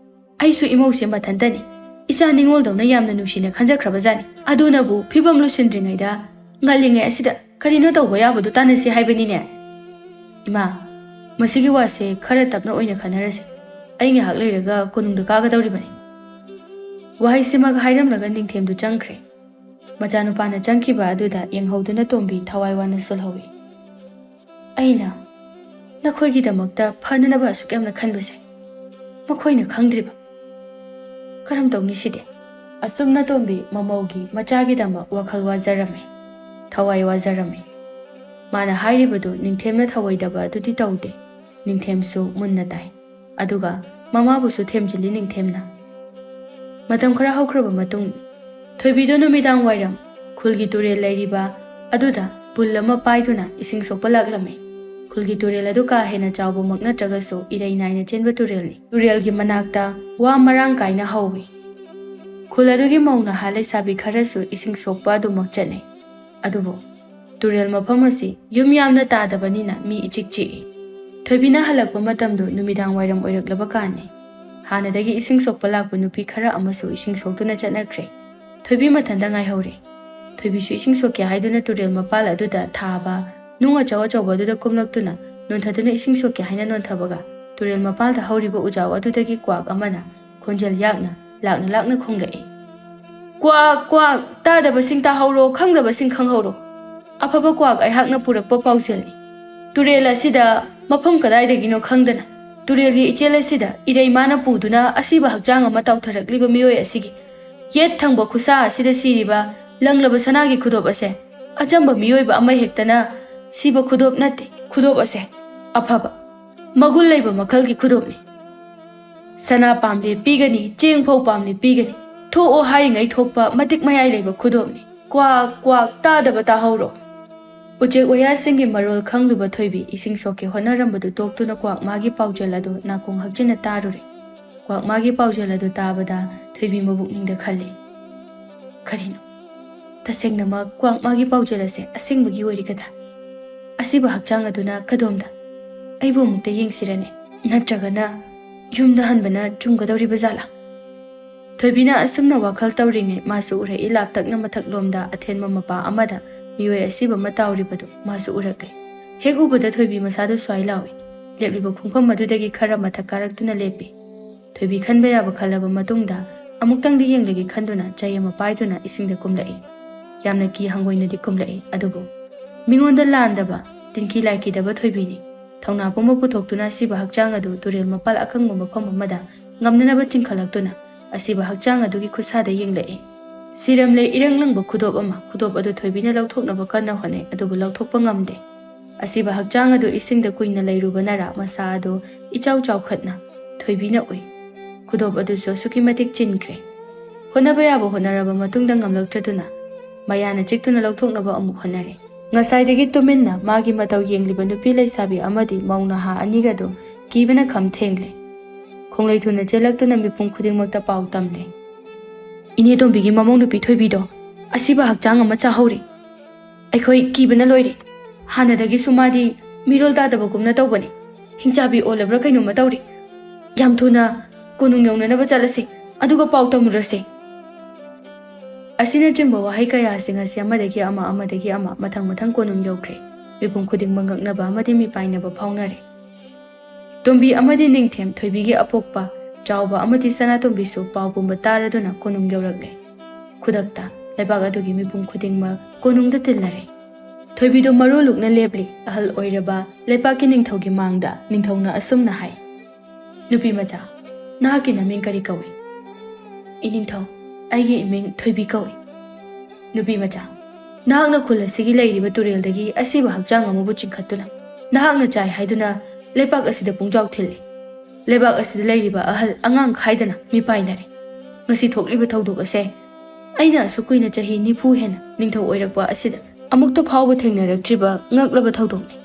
ꯑꯩꯁꯨ ꯏꯃꯧꯁꯦ ꯃꯊꯟꯇꯅꯤ꯫ ꯏꯆꯥ ꯅꯤꯉꯣꯜꯗꯧꯅ ꯌꯥꯝꯅ ꯅꯨꯡꯁꯤꯅ ꯈꯟꯖꯈ꯭ꯔꯕꯖꯥꯠꯅꯤ꯫ ꯑꯗꯨꯅꯕꯨ ꯐꯤꯕꯝ ꯂꯨꯁꯤꯟꯗ꯭ꯔꯤꯉꯩꯗ ꯉꯜꯂꯤꯉꯩ ꯑꯁꯤꯗ ꯀꯔꯤꯅꯣ ꯇꯧꯕ ꯌꯥꯕꯗꯨ ꯇꯥꯟꯅꯁꯤ ꯍꯥꯏꯕꯅꯤꯅꯦ꯫ ꯏꯃꯥ, ꯃꯁꯤꯒꯤ ꯋꯥꯁꯦ ꯈꯔ ꯇꯞꯅ ꯑꯣꯏꯅ ꯈꯟꯅꯔꯁꯤ꯫ ꯑꯩ ꯉꯥꯏꯍꯥꯛ ꯂꯩꯔꯒ ꯀꯣꯅꯨꯡꯗ ꯀꯥꯒꯗꯧꯔꯤꯕꯅꯤ꯫ ꯋꯥꯍꯩꯁꯤꯃꯛ ꯍꯥꯏꯔꯝꯂꯒ ꯅꯤꯡꯊꯦꯝꯗꯨ ꯆꯪꯈ꯭ꯔꯦ꯫ ꯃꯆꯥꯅꯨꯄꯥꯅ ꯆꯪꯈꯤꯕ ꯑꯗꯨꯗ ꯌꯦꯡꯍꯧꯗꯨꯅ ꯇꯣꯝꯕꯤ ꯊꯋꯥꯏ ꯋꯥꯅ ꯁꯣꯜꯍꯧꯏ꯫ ꯑꯩꯅ ꯅꯈꯣꯏꯒꯤꯗꯃꯛꯇ ꯐꯅꯅꯕ ꯑꯁꯨꯛ ꯌꯥꯝꯅ ꯈꯟꯕꯁꯦ ꯃꯈꯣꯏꯅ ꯈꯪꯗ꯭ꯔꯤꯕ꯫ ꯀꯔꯝ ꯇꯧꯅꯤ ꯁꯤꯗꯤ? ꯑꯁꯨꯝꯅ ꯇꯣꯝꯕꯤ ꯃꯃꯧꯒꯤ ꯃꯆꯥꯒꯤꯗꯃꯛ ꯋꯥꯈꯜ ꯋꯥꯖꯔꯝꯃꯤ, ꯊꯋꯥꯏ ꯋꯥꯖꯔꯝꯃꯤ꯫ ꯃꯥꯅ ꯍꯥꯏꯔꯤꯕꯗꯨ ꯅꯤꯡꯊꯦꯝꯅ ꯊꯧꯑꯣꯏꯗꯕ ꯑꯗꯨꯗꯤ ꯇꯧꯗꯦ꯫ ꯅꯤꯡꯊꯦꯝꯁꯨ ꯃꯨꯟꯅ ꯇꯥꯏ꯫ ꯑꯗꯨꯒ ꯃꯃꯥꯕꯨꯁꯨ ꯊꯦꯝꯖꯤꯜꯂꯤ ꯅꯤꯡꯊꯦꯝꯅ꯫ ꯃꯇꯝ ꯈꯔ ꯍꯧꯈ꯭ꯔꯕ ꯃꯇꯨꯡ, ꯊꯣꯏꯕꯤꯗꯣ ꯅꯨꯃꯤꯗꯥꯡ ꯋꯥꯏꯔꯝ ꯈꯨꯜꯒꯤ ꯇꯨꯔꯦꯜ ꯂꯩꯔꯤꯕ ꯑꯗꯨꯗ ꯄꯨꯜ ꯑꯃ ꯄꯥꯏꯗꯨꯅ ꯏꯁꯤꯡ ꯁꯣꯛꯄ ꯂꯥꯛꯂꯝꯃꯤ꯫ ꯈꯨꯜꯒꯤ ꯇꯨꯔꯦꯜ ꯑꯗꯨ ꯀꯥ ꯍꯦꯟꯅ ꯆꯥꯎꯕꯃꯛ ꯅꯠꯇ꯭ꯔꯒꯁꯨ ꯏꯔꯩ ꯅꯥꯏꯅ ꯆꯦꯟꯕ ꯇꯨꯔꯦꯜꯅꯤ꯫ ꯇꯨꯔꯦꯜꯒꯤ ꯃꯅꯥꯛꯇ ꯋꯥ ꯃꯔꯥꯡ ꯀꯥꯏꯅ ꯍꯧꯏ꯫ ꯈꯨꯜ ꯑꯗꯨꯒꯤ ꯃꯧ ꯅꯍꯥ ꯂꯩꯁꯥꯕꯤ ꯈꯔꯁꯨ ꯏꯁꯤꯡ ꯁꯣꯛꯄ ꯑꯗꯨꯃꯛ ꯆꯠꯅꯩ꯫ ꯑꯗꯨꯕꯨ ꯇꯨꯔꯦꯜ ꯃꯐꯝ ꯑꯁꯤ ꯌꯨꯝ ꯌꯥꯝꯅ ꯇꯥꯗꯕꯅꯤꯅ ꯃꯤ ꯏꯆꯤꯛ ꯆꯤꯛꯏ꯫ ꯊꯣꯏꯕꯤꯅ ꯍꯜꯂꯛꯄ ꯃꯇꯝꯗꯨ ꯅꯨꯃꯤꯗꯥꯡ ꯋꯥꯏꯔꯝ ꯑꯣꯏꯔꯛꯂꯕ ꯀꯥꯟꯅꯤ꯫ ꯍꯥꯟꯅꯗꯒꯤ ꯏꯁꯤꯡ ꯁꯣꯛꯄ ꯂꯥꯛꯄ ꯅꯨꯄꯤ ꯈꯔ ꯑꯃꯁꯨ ꯏꯁꯤꯡ ꯁꯣꯛꯇꯨꯅ ꯆꯠꯅꯈ꯭ꯔꯦ꯫ ꯊꯣꯏꯕꯤ ꯃꯊꯟꯇ ꯉꯥꯏꯍꯧꯔꯦ꯫ ꯊꯣꯏꯕꯤꯁꯨ ꯏꯁꯤꯡ ꯁꯣꯛꯀꯦ ꯍꯥꯏꯗꯨꯅ ꯇꯨꯔꯦꯜ ꯃꯄꯥꯜ ꯑꯗꯨꯗ ꯊꯥꯕ ꯅꯨꯡ ꯑꯆꯧ ꯑꯆꯧꯕ ꯑꯗꯨꯗ ꯀꯨꯝꯂꯛꯇꯨꯅ ꯅꯣꯟꯊꯗꯨꯅ ꯏꯁꯤꯡ ꯁꯣꯛꯀꯦ ꯍꯥꯏꯅ ꯅꯣꯟꯊꯕꯒ ꯇꯨꯔꯦꯜ ꯃꯄꯥꯜꯗ ꯍꯧꯔꯤꯕ ꯎꯖꯥꯎ ꯑꯗꯨꯗꯒꯤ ꯀ꯭ꯋꯥꯛ ꯑꯃꯅ ꯈꯣꯟꯖꯦꯜ ꯌꯥꯛꯅ ꯂꯥꯛꯅ ꯂꯥꯛꯅ ꯈꯣꯡꯂꯛꯏ꯫ "ꯀ꯭ꯋꯥꯛ, ꯀ꯭ꯋꯥꯛ, ꯇꯥꯗꯕꯁꯤꯡ ꯇꯥꯍꯧꯔꯣ, ꯈꯪꯗꯕꯁꯤꯡ ꯈꯪꯍꯧꯔꯣ꯫ ꯑꯐꯕ ꯀ꯭ꯋꯥꯛ ꯑꯩꯍꯥꯛꯅ ꯄꯨꯔꯛꯄ ꯄꯥꯎꯖꯦꯜꯅꯤ꯫ ꯇꯨꯔꯦꯜ ꯑꯁꯤꯗ ꯃꯐꯝ ꯀꯗꯥꯏꯗꯒꯤꯅꯣ ꯈꯪꯗꯅ ꯇꯨꯔꯦꯜꯒꯤ ꯏꯆꯦꯜ ꯑꯁꯤꯗ ꯏꯔꯩꯃꯥꯅ ꯄꯨꯗꯨꯅ ꯑꯁꯤꯕ ꯍꯛꯆꯥꯡ ꯑꯃ ꯇꯥꯎꯊꯔꯛꯂꯤꯕ ꯃꯤꯑꯣꯏ ꯑꯁꯤꯒꯤ ꯌꯦꯠ ꯊꯪꯕ ꯈꯨꯠꯁꯥ ꯑꯁꯤꯗ ꯁꯤꯔꯤꯕ ꯂꯪꯂꯕ ꯁꯅꯥꯒꯤ ꯈꯨꯗꯣꯞ ꯑꯁꯦ ꯑꯆꯝꯕ ꯃꯤꯑꯣꯏꯕ ꯑꯃ ꯍꯦꯛꯇꯅ ꯁꯤꯕ ꯈꯨꯗꯣꯞ ꯅꯠꯇꯦ꯫ ꯈꯨꯗꯣꯞ ꯑꯁꯦ ꯑꯐꯕ, ꯃꯒꯨꯟ ꯂꯩꯕ ꯃꯈꯜꯒꯤ ꯈꯨꯗꯣꯞꯅꯤ꯫ ꯁꯅꯥ ꯄꯥꯝꯂꯦ ꯄꯤꯒꯅꯤ, ꯆꯦꯡ ꯐꯧ ꯄꯥꯝꯂꯦ ꯄꯤꯒꯅꯤ꯫ ꯊꯣꯛꯑꯣ ꯍꯥꯏꯔꯤꯉꯩ ꯊꯣꯛꯄ ꯃꯇꯤꯛ ꯃꯌꯥꯏ ꯂꯩꯕ ꯈꯨꯗꯣꯞꯅꯤ꯫ ꯀ꯭ꯋꯥꯛ, ꯀ꯭ꯋꯥꯛ, ꯇꯥꯗꯕ ꯇꯥꯍꯧꯔꯣ!" ꯎꯆꯦꯛ ꯋꯥꯌꯥꯁꯤꯡꯒꯤ ꯃꯔꯣꯜ ꯈꯪꯂꯨꯕ ꯊꯣꯏꯕꯤ ꯏꯁꯤꯡ ꯁꯣꯛꯀꯦ ꯍꯣꯠꯅꯔꯝꯕꯗꯨ ꯇꯣꯛꯇꯨꯅ ꯀ꯭ꯋꯥꯛ ꯃꯥꯒꯤ ꯄꯥꯎꯖꯦꯜ ꯑꯗꯨ ꯅꯥꯀꯣꯡ ꯍꯛꯆꯤꯟꯅ ꯇꯥꯔꯨꯔꯦ꯫ ꯀ꯭ꯋꯥꯛ ꯃꯥꯒꯤ ꯄꯥꯎꯖꯦꯜ ꯑꯗꯨ ꯇꯥꯕꯗ ꯊꯣꯏꯕꯤ ꯃꯕꯨꯛꯅꯤꯡꯗ ꯈꯜꯂꯤ, "ꯀꯔꯤꯅꯣ? ꯇꯁꯦꯡꯅꯃꯛ ꯀ꯭ꯋꯥꯛ ꯃꯥꯒꯤ ꯄꯥꯎꯖꯦꯜ ꯑꯁꯦ ꯑꯁꯦꯡꯕꯒꯤ ꯑꯣꯏꯔꯤꯒꯗ꯭ꯔꯥ? ꯑꯁꯤꯕ ꯍꯛꯆꯥꯡ ꯑꯗꯨꯅ ꯀꯗꯣꯝꯗ? ꯑꯩꯕꯨ ꯑꯃꯨꯛꯇ ꯌꯦꯡꯁꯤꯔꯅꯦ? ꯅꯠꯇ꯭ꯔꯒꯅ ꯌꯨꯝꯗ ꯍꯟꯕꯅ ꯆꯨꯝꯒꯗꯧꯔꯤꯕ ꯖꯥꯠꯂꯥ?" ꯊꯣꯏꯕꯤꯅ ꯑꯁꯨꯝꯅ ꯋꯥꯈꯜ ꯇꯧꯔꯤꯉꯩ ꯃꯥꯁꯨ ꯎꯔꯛꯏ ꯂꯥꯞꯇꯛꯅ ꯃꯊꯛꯂꯣꯝꯗ ꯑꯊꯦꯟꯕ ꯃꯄꯥ ꯑꯃꯗ ꯃꯤꯑꯣꯏ ꯑꯁꯤꯕ ꯑꯃ ꯇꯥꯎꯔꯤꯕꯗꯨ ꯃꯥꯁꯨ ꯎꯔꯛꯂꯦ꯫ ꯍꯦꯛ ꯎꯕꯗ ꯊꯣꯏꯕꯤ ꯃꯁꯥꯗꯨ ꯁ꯭ꯋꯥꯏ ꯂꯥꯎꯏ꯫ ꯂꯦꯞꯂꯤꯕ ꯈꯣꯡꯐꯝ ꯑꯗꯨꯗꯒꯤ ꯈꯔ ꯃꯊꯛ ꯀꯥꯔꯛꯇꯨꯅ ꯂꯦꯞꯄꯤ꯫ ꯊꯣꯏꯕꯤ ꯈꯟꯕ ꯌꯥꯕ ꯈꯜꯂꯕ ꯃꯇꯨꯡꯗ ꯑꯃꯨꯛꯇꯪꯗꯤ ꯌꯦꯡꯂꯒꯦ ꯈꯟꯗꯨꯅ ꯆꯩ ꯑꯃ ꯄꯥꯏꯗꯨꯅ ꯏꯁꯤꯡꯗ ꯀꯨꯝꯂꯛꯏ꯫ ꯌꯥꯝꯅ ꯀꯤ ꯍꯪꯒꯣꯏꯅꯗꯤ ꯀꯨꯝꯂꯛꯏ, ꯑꯗꯨꯕꯨ ꯃꯤꯉꯣꯟꯗ ꯂꯥꯟꯗꯕ, ꯇꯤꯟꯈꯤ ꯂꯥꯏꯈꯤꯗꯕ ꯊꯣꯏꯕꯤꯅꯤ꯫ ꯊꯧꯅꯥ ꯄꯨꯝꯕ ꯄꯨꯊꯣꯛꯇꯨꯅ ꯑꯁꯤꯕ ꯍꯛꯆꯥꯡ ꯑꯗꯨ ꯇꯨꯔꯦꯜ ꯃꯄꯥꯜ ꯑꯀꯪꯕ ꯃꯐꯝ ꯑꯃꯗ ꯉꯝꯅꯅꯕ ꯆꯤꯡꯈꯠꯂꯛꯇꯨꯅ ꯑꯁꯤꯕ ꯍꯛꯆꯥꯡ ꯑꯗꯨꯒꯤ ꯈꯨꯠꯁꯥꯗ ꯌꯦꯡꯂꯛꯏ꯫ ꯁꯤꯔꯝꯂꯦ ꯏꯔꯪ ꯂꯪꯕ ꯈꯨꯗꯣꯞ ꯑꯃ꯫ ꯈꯨꯗꯣꯞ ꯑꯗꯨ ꯊꯣꯏꯕꯤꯅ ꯂꯧꯊꯣꯛꯅꯕ ꯀꯟꯅ ꯍꯣꯠꯅꯩ, ꯑꯗꯨꯕꯨ ꯂꯧꯊꯣꯛꯄ ꯉꯝꯗꯦ꯫ ꯑꯁꯤꯕ ꯍꯛꯆꯥꯡ ꯑꯗꯨ ꯏꯁꯤꯡꯗ ꯀꯨꯏꯅ ꯂꯩꯔꯨꯕꯅꯔ ꯃꯁꯥ ꯑꯗꯨ ꯏꯆꯥꯎ ꯆꯥꯎꯈꯠꯅ ꯊꯣꯏꯕꯤꯅ ꯎꯏ꯫ ꯈꯨꯗꯣꯞ ꯑꯗꯨꯁꯨ ꯑꯁꯨꯛꯀꯤ ꯃꯇꯤꯛ ꯆꯤꯟꯈ꯭ꯔꯦ꯫ ꯍꯣꯠꯅꯕ ꯌꯥꯕ ꯍꯣꯠꯅꯔꯕ ꯃꯇꯨꯡꯗ ꯉꯝꯂꯛꯇ꯭ꯔꯗꯨꯅ ꯃꯌꯥꯅ ꯆꯤꯛꯇꯨꯅ ꯂꯧꯊꯣꯛꯅꯕ ꯑꯃꯨꯛ ꯍꯣꯠꯅꯔꯦ꯫ ꯉꯁꯥꯏꯗꯒꯤ ꯇꯨꯃꯤꯟꯅ ꯃꯥꯒꯤ ꯃꯇꯧ ꯌꯦꯡꯂꯤꯕ ꯅꯨꯄꯤ ꯂꯩꯁꯥꯕꯤ ꯑꯃꯗꯤ ꯃꯧ ꯅꯍꯥ ꯑꯅꯤꯒꯗꯨ ꯀꯤꯕꯅ ꯈꯝ ꯊꯦꯡꯂꯦ꯫ ꯈꯣꯡꯂꯩ ꯊꯨꯅ ꯆꯦꯜꯂꯛꯇꯨꯅ ꯃꯤꯄꯨꯝ ꯈꯨꯗꯤꯡꯃꯛꯇ ꯄꯥꯎ ꯇꯝꯂꯦ꯫ "ꯏꯅꯦ ꯇꯣꯝꯕꯤꯒꯤ ꯃꯃꯧ ꯅꯨꯄꯤ ꯊꯣꯏꯕꯤꯗꯣ ꯑꯁꯤꯕ ꯍꯛꯆꯥꯡ ꯑꯃ ꯆꯥꯍꯧꯔꯦ꯫ ꯑꯩꯈꯣꯏ ꯀꯤꯕꯅ ꯂꯣꯏꯔꯦ꯫ ꯍꯥꯟꯅꯗꯒꯤꯁꯨ ꯃꯥꯗꯤ ꯃꯤꯔꯣꯜ ꯇꯥꯗꯕꯒꯨꯝꯅ ꯇꯧꯕꯅꯤ꯫ ꯍꯤꯡꯆꯥꯕꯤ ꯑꯣꯜꯂꯕ꯭ꯔꯥ ꯀꯩꯅꯣꯝꯃ ꯇꯧꯔꯦ꯫ ꯌꯥꯝ ꯊꯨꯅ ꯀꯣꯅꯨꯡ ꯌꯧꯅꯅꯕ ꯆꯠꯂꯁꯤ, ꯑꯗꯨꯒ ꯄꯥꯎ ꯇꯝꯃꯨꯔꯁꯦ꯫ ꯑꯁꯤꯅꯆꯤꯡꯕ ꯋꯥꯍꯩ ꯀꯌꯥꯁꯤꯡ ꯑꯁꯤ ꯑꯃꯗꯒꯤ ꯑꯃ, ꯑꯃꯗꯒꯤ ꯑꯃ ꯃꯊꯪ ꯃꯊꯪ ꯀꯣꯅꯨꯡ ꯌꯧꯈ꯭ꯔꯦ꯫ ꯃꯤꯄꯨꯝ ꯈꯨꯗꯤꯡꯃꯛ ꯉꯛꯅꯕ ꯑꯃꯗꯤ ꯃꯤꯄꯥꯏꯅꯕ ꯐꯥꯎꯅꯔꯦ꯫ ꯇꯣꯝꯕꯤ ꯑꯃꯗꯤ ꯅꯤꯡꯊꯦꯝ, ꯊꯣꯏꯕꯤꯒꯤ ꯑꯄꯣꯛꯄ ꯆꯥꯎꯕ ꯑꯃꯗꯤ ꯁꯅꯥꯇꯣꯝꯕꯤꯁꯨ ꯄꯥꯎ ꯄꯨꯝꯕ ꯇꯥꯔꯗꯨꯅ ꯀꯣꯅꯨꯡ ꯌꯧꯔꯛꯂꯦ꯫ ꯈꯨꯗꯛꯇ ꯂꯩꯕꯥꯛ ꯑꯗꯨꯒꯤ ꯃꯤꯄꯨꯝ ꯈꯨꯗꯤꯡꯃꯛ ꯀꯣꯅꯨꯡꯗ ꯇꯤꯜꯂꯔꯦ꯫ ꯊꯣꯏꯕꯤꯗꯣ ꯃꯔꯨ ꯂꯨꯛꯅ ꯂꯦꯞꯂꯤ꯫ ꯑꯍꯜ ꯑꯣꯏꯔꯕ ꯂꯩꯄꯥꯛꯀꯤ ꯅꯤꯡꯊꯧꯒꯤ ꯃꯥꯡꯗ ꯅꯤꯡꯊꯧꯅ ꯑꯁꯨꯝꯅ ꯍꯥꯏ, "ꯅꯨꯄꯤ ꯃꯆꯥ, ꯅꯍꯥꯛꯀꯤ ꯅꯃꯤꯡ ꯀꯔꯤ ꯀꯧꯏ?" "ꯏꯅꯤꯡꯊꯧ, ꯑꯩꯒꯤ ꯏꯃꯤꯡ ꯊꯣꯏꯕꯤ ꯀꯧꯏ꯫" "ꯅꯨꯄꯤ ꯃꯆꯥ, ꯅꯍꯥꯛꯅ ꯈꯨꯜ ꯑꯁꯤꯒꯤ ꯂꯩꯔꯤꯕ ꯇꯨꯔꯦꯜꯗꯒꯤ ꯑꯁꯤꯕ ꯍꯛꯆꯥꯡ ꯑꯃꯕꯨ ꯆꯤꯡꯈꯠꯇꯨꯅ ꯅꯍꯥꯛꯅ ꯆꯥꯏ ꯍꯥꯏꯗꯨꯅ ꯂꯩꯄꯥꯛ ꯑꯁꯤꯗ ꯄꯨꯡꯖꯥꯎ ꯊꯤꯜꯂꯤ꯫ ꯂꯩꯕꯥꯛ ꯑꯁꯤꯗ ꯂꯩꯔꯤꯕ ꯑꯍꯜ ꯑꯉꯥꯡ ꯈꯥꯏꯗꯅ ꯃꯤꯄꯥꯏꯅꯔꯦ꯫ ꯉꯁꯤ ꯊꯣꯛꯂꯤꯕ ꯊꯧꯗꯣꯛ ꯑꯁꯦ ꯑꯩꯅ ꯑꯁꯨꯛ ꯀꯨꯏꯅ ꯆꯍꯤ ꯅꯤꯐꯨ ꯍꯦꯟꯅ ꯅꯤꯡꯊꯧ ꯑꯣꯏꯔꯛꯄ ꯑꯁꯤꯗ ꯑꯃꯨꯛꯇ ꯐꯥꯎꯕ ꯊꯦꯡꯅꯔꯛꯇ꯭ꯔꯤꯕ ꯉꯛꯂꯕ ꯊꯧꯗꯣꯛꯅꯤ꯫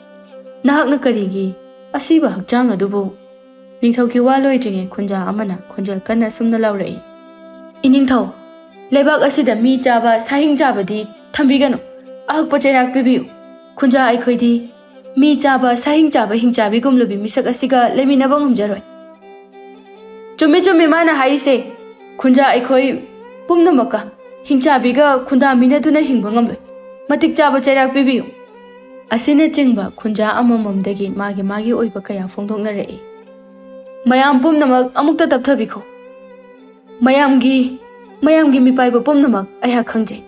ꯅꯍꯥꯛꯅ ꯀꯔꯤꯒꯤ ꯑꯁꯤꯕ ꯍꯛꯆꯥꯡ ꯑꯗꯨꯕꯨ?" ꯅꯤꯡꯊꯧꯒꯤ ꯋꯥ ꯂꯣꯏꯗ꯭ꯔꯤꯉꯩ ꯈꯨꯟꯖꯥ ꯑꯃꯅ ꯈꯣꯟꯖꯦꯜ ꯀꯟꯅ ꯑꯁꯨꯝꯅ ꯂꯥꯎꯔꯛꯏ, "ꯏꯅꯤꯡꯊꯧ, ꯂꯩꯕꯥꯛ ꯑꯁꯤꯗ ꯃꯤ ꯆꯥꯕ, ꯁꯥꯍꯤꯡ ꯆꯥꯕꯗꯤ ꯊꯝꯕꯤꯒꯅꯨ꯫ ꯑꯍꯛꯄ ꯆꯩꯔꯥꯛ ꯄꯤꯕꯤꯌꯨ꯫ ꯈꯨꯟꯖꯥ ꯑꯩꯈꯣꯏꯗꯤ ꯃꯤ ꯆꯥꯕ, ꯁꯥꯍꯤꯡ ꯆꯥꯕ, ꯍꯤꯡꯆꯥꯕꯤꯒꯨꯝꯂꯕꯤ ꯃꯤꯁꯛ ꯑꯁꯤꯒ ꯂꯩꯃꯤꯟꯅꯕ ꯉꯝꯖꯔꯣꯏ꯫" "ꯆꯨꯝꯃꯤ, ꯆꯨꯝꯃꯤ ꯃꯥꯅ ꯍꯥꯏꯔꯤꯁꯦ꯫ ꯈꯨꯟꯖꯥ ꯑꯩꯈꯣꯏ ꯄꯨꯝꯅꯃꯛꯀ ꯍꯤꯡꯆꯥꯕꯤꯒ ꯈꯨꯟꯗꯥꯃꯤꯟꯅꯗꯨꯅ ꯍꯤꯡꯕ ꯉꯝꯂꯣꯏ꯫ ꯃꯇꯤꯛ ꯆꯥꯕ ꯆꯩꯔꯥꯛ ꯄꯤꯕꯤꯌꯨ꯫" ꯑꯁꯤꯅꯆꯤꯡꯕ ꯈꯨꯟꯖꯥ ꯑꯃꯃꯝꯗꯒꯤ ꯃꯥꯒꯤ ꯃꯥꯒꯤ ꯑꯣꯏꯕ ꯀꯌꯥ ꯐꯣꯡꯗꯣꯛꯅꯔꯛꯏ꯫ "ꯃꯌꯥꯝ ꯄꯨꯝꯅꯃꯛ ꯑꯃꯨꯛꯇ ꯇꯞꯊꯕꯤꯈꯣ꯫ ꯃꯌꯥꯝꯒꯤ, ꯃꯌꯥꯝꯒꯤ ꯃꯤꯄꯥꯏꯕ ꯄꯨꯝꯅꯃꯛ ꯑꯩꯍꯥꯛ ꯈꯪꯖꯩ꯫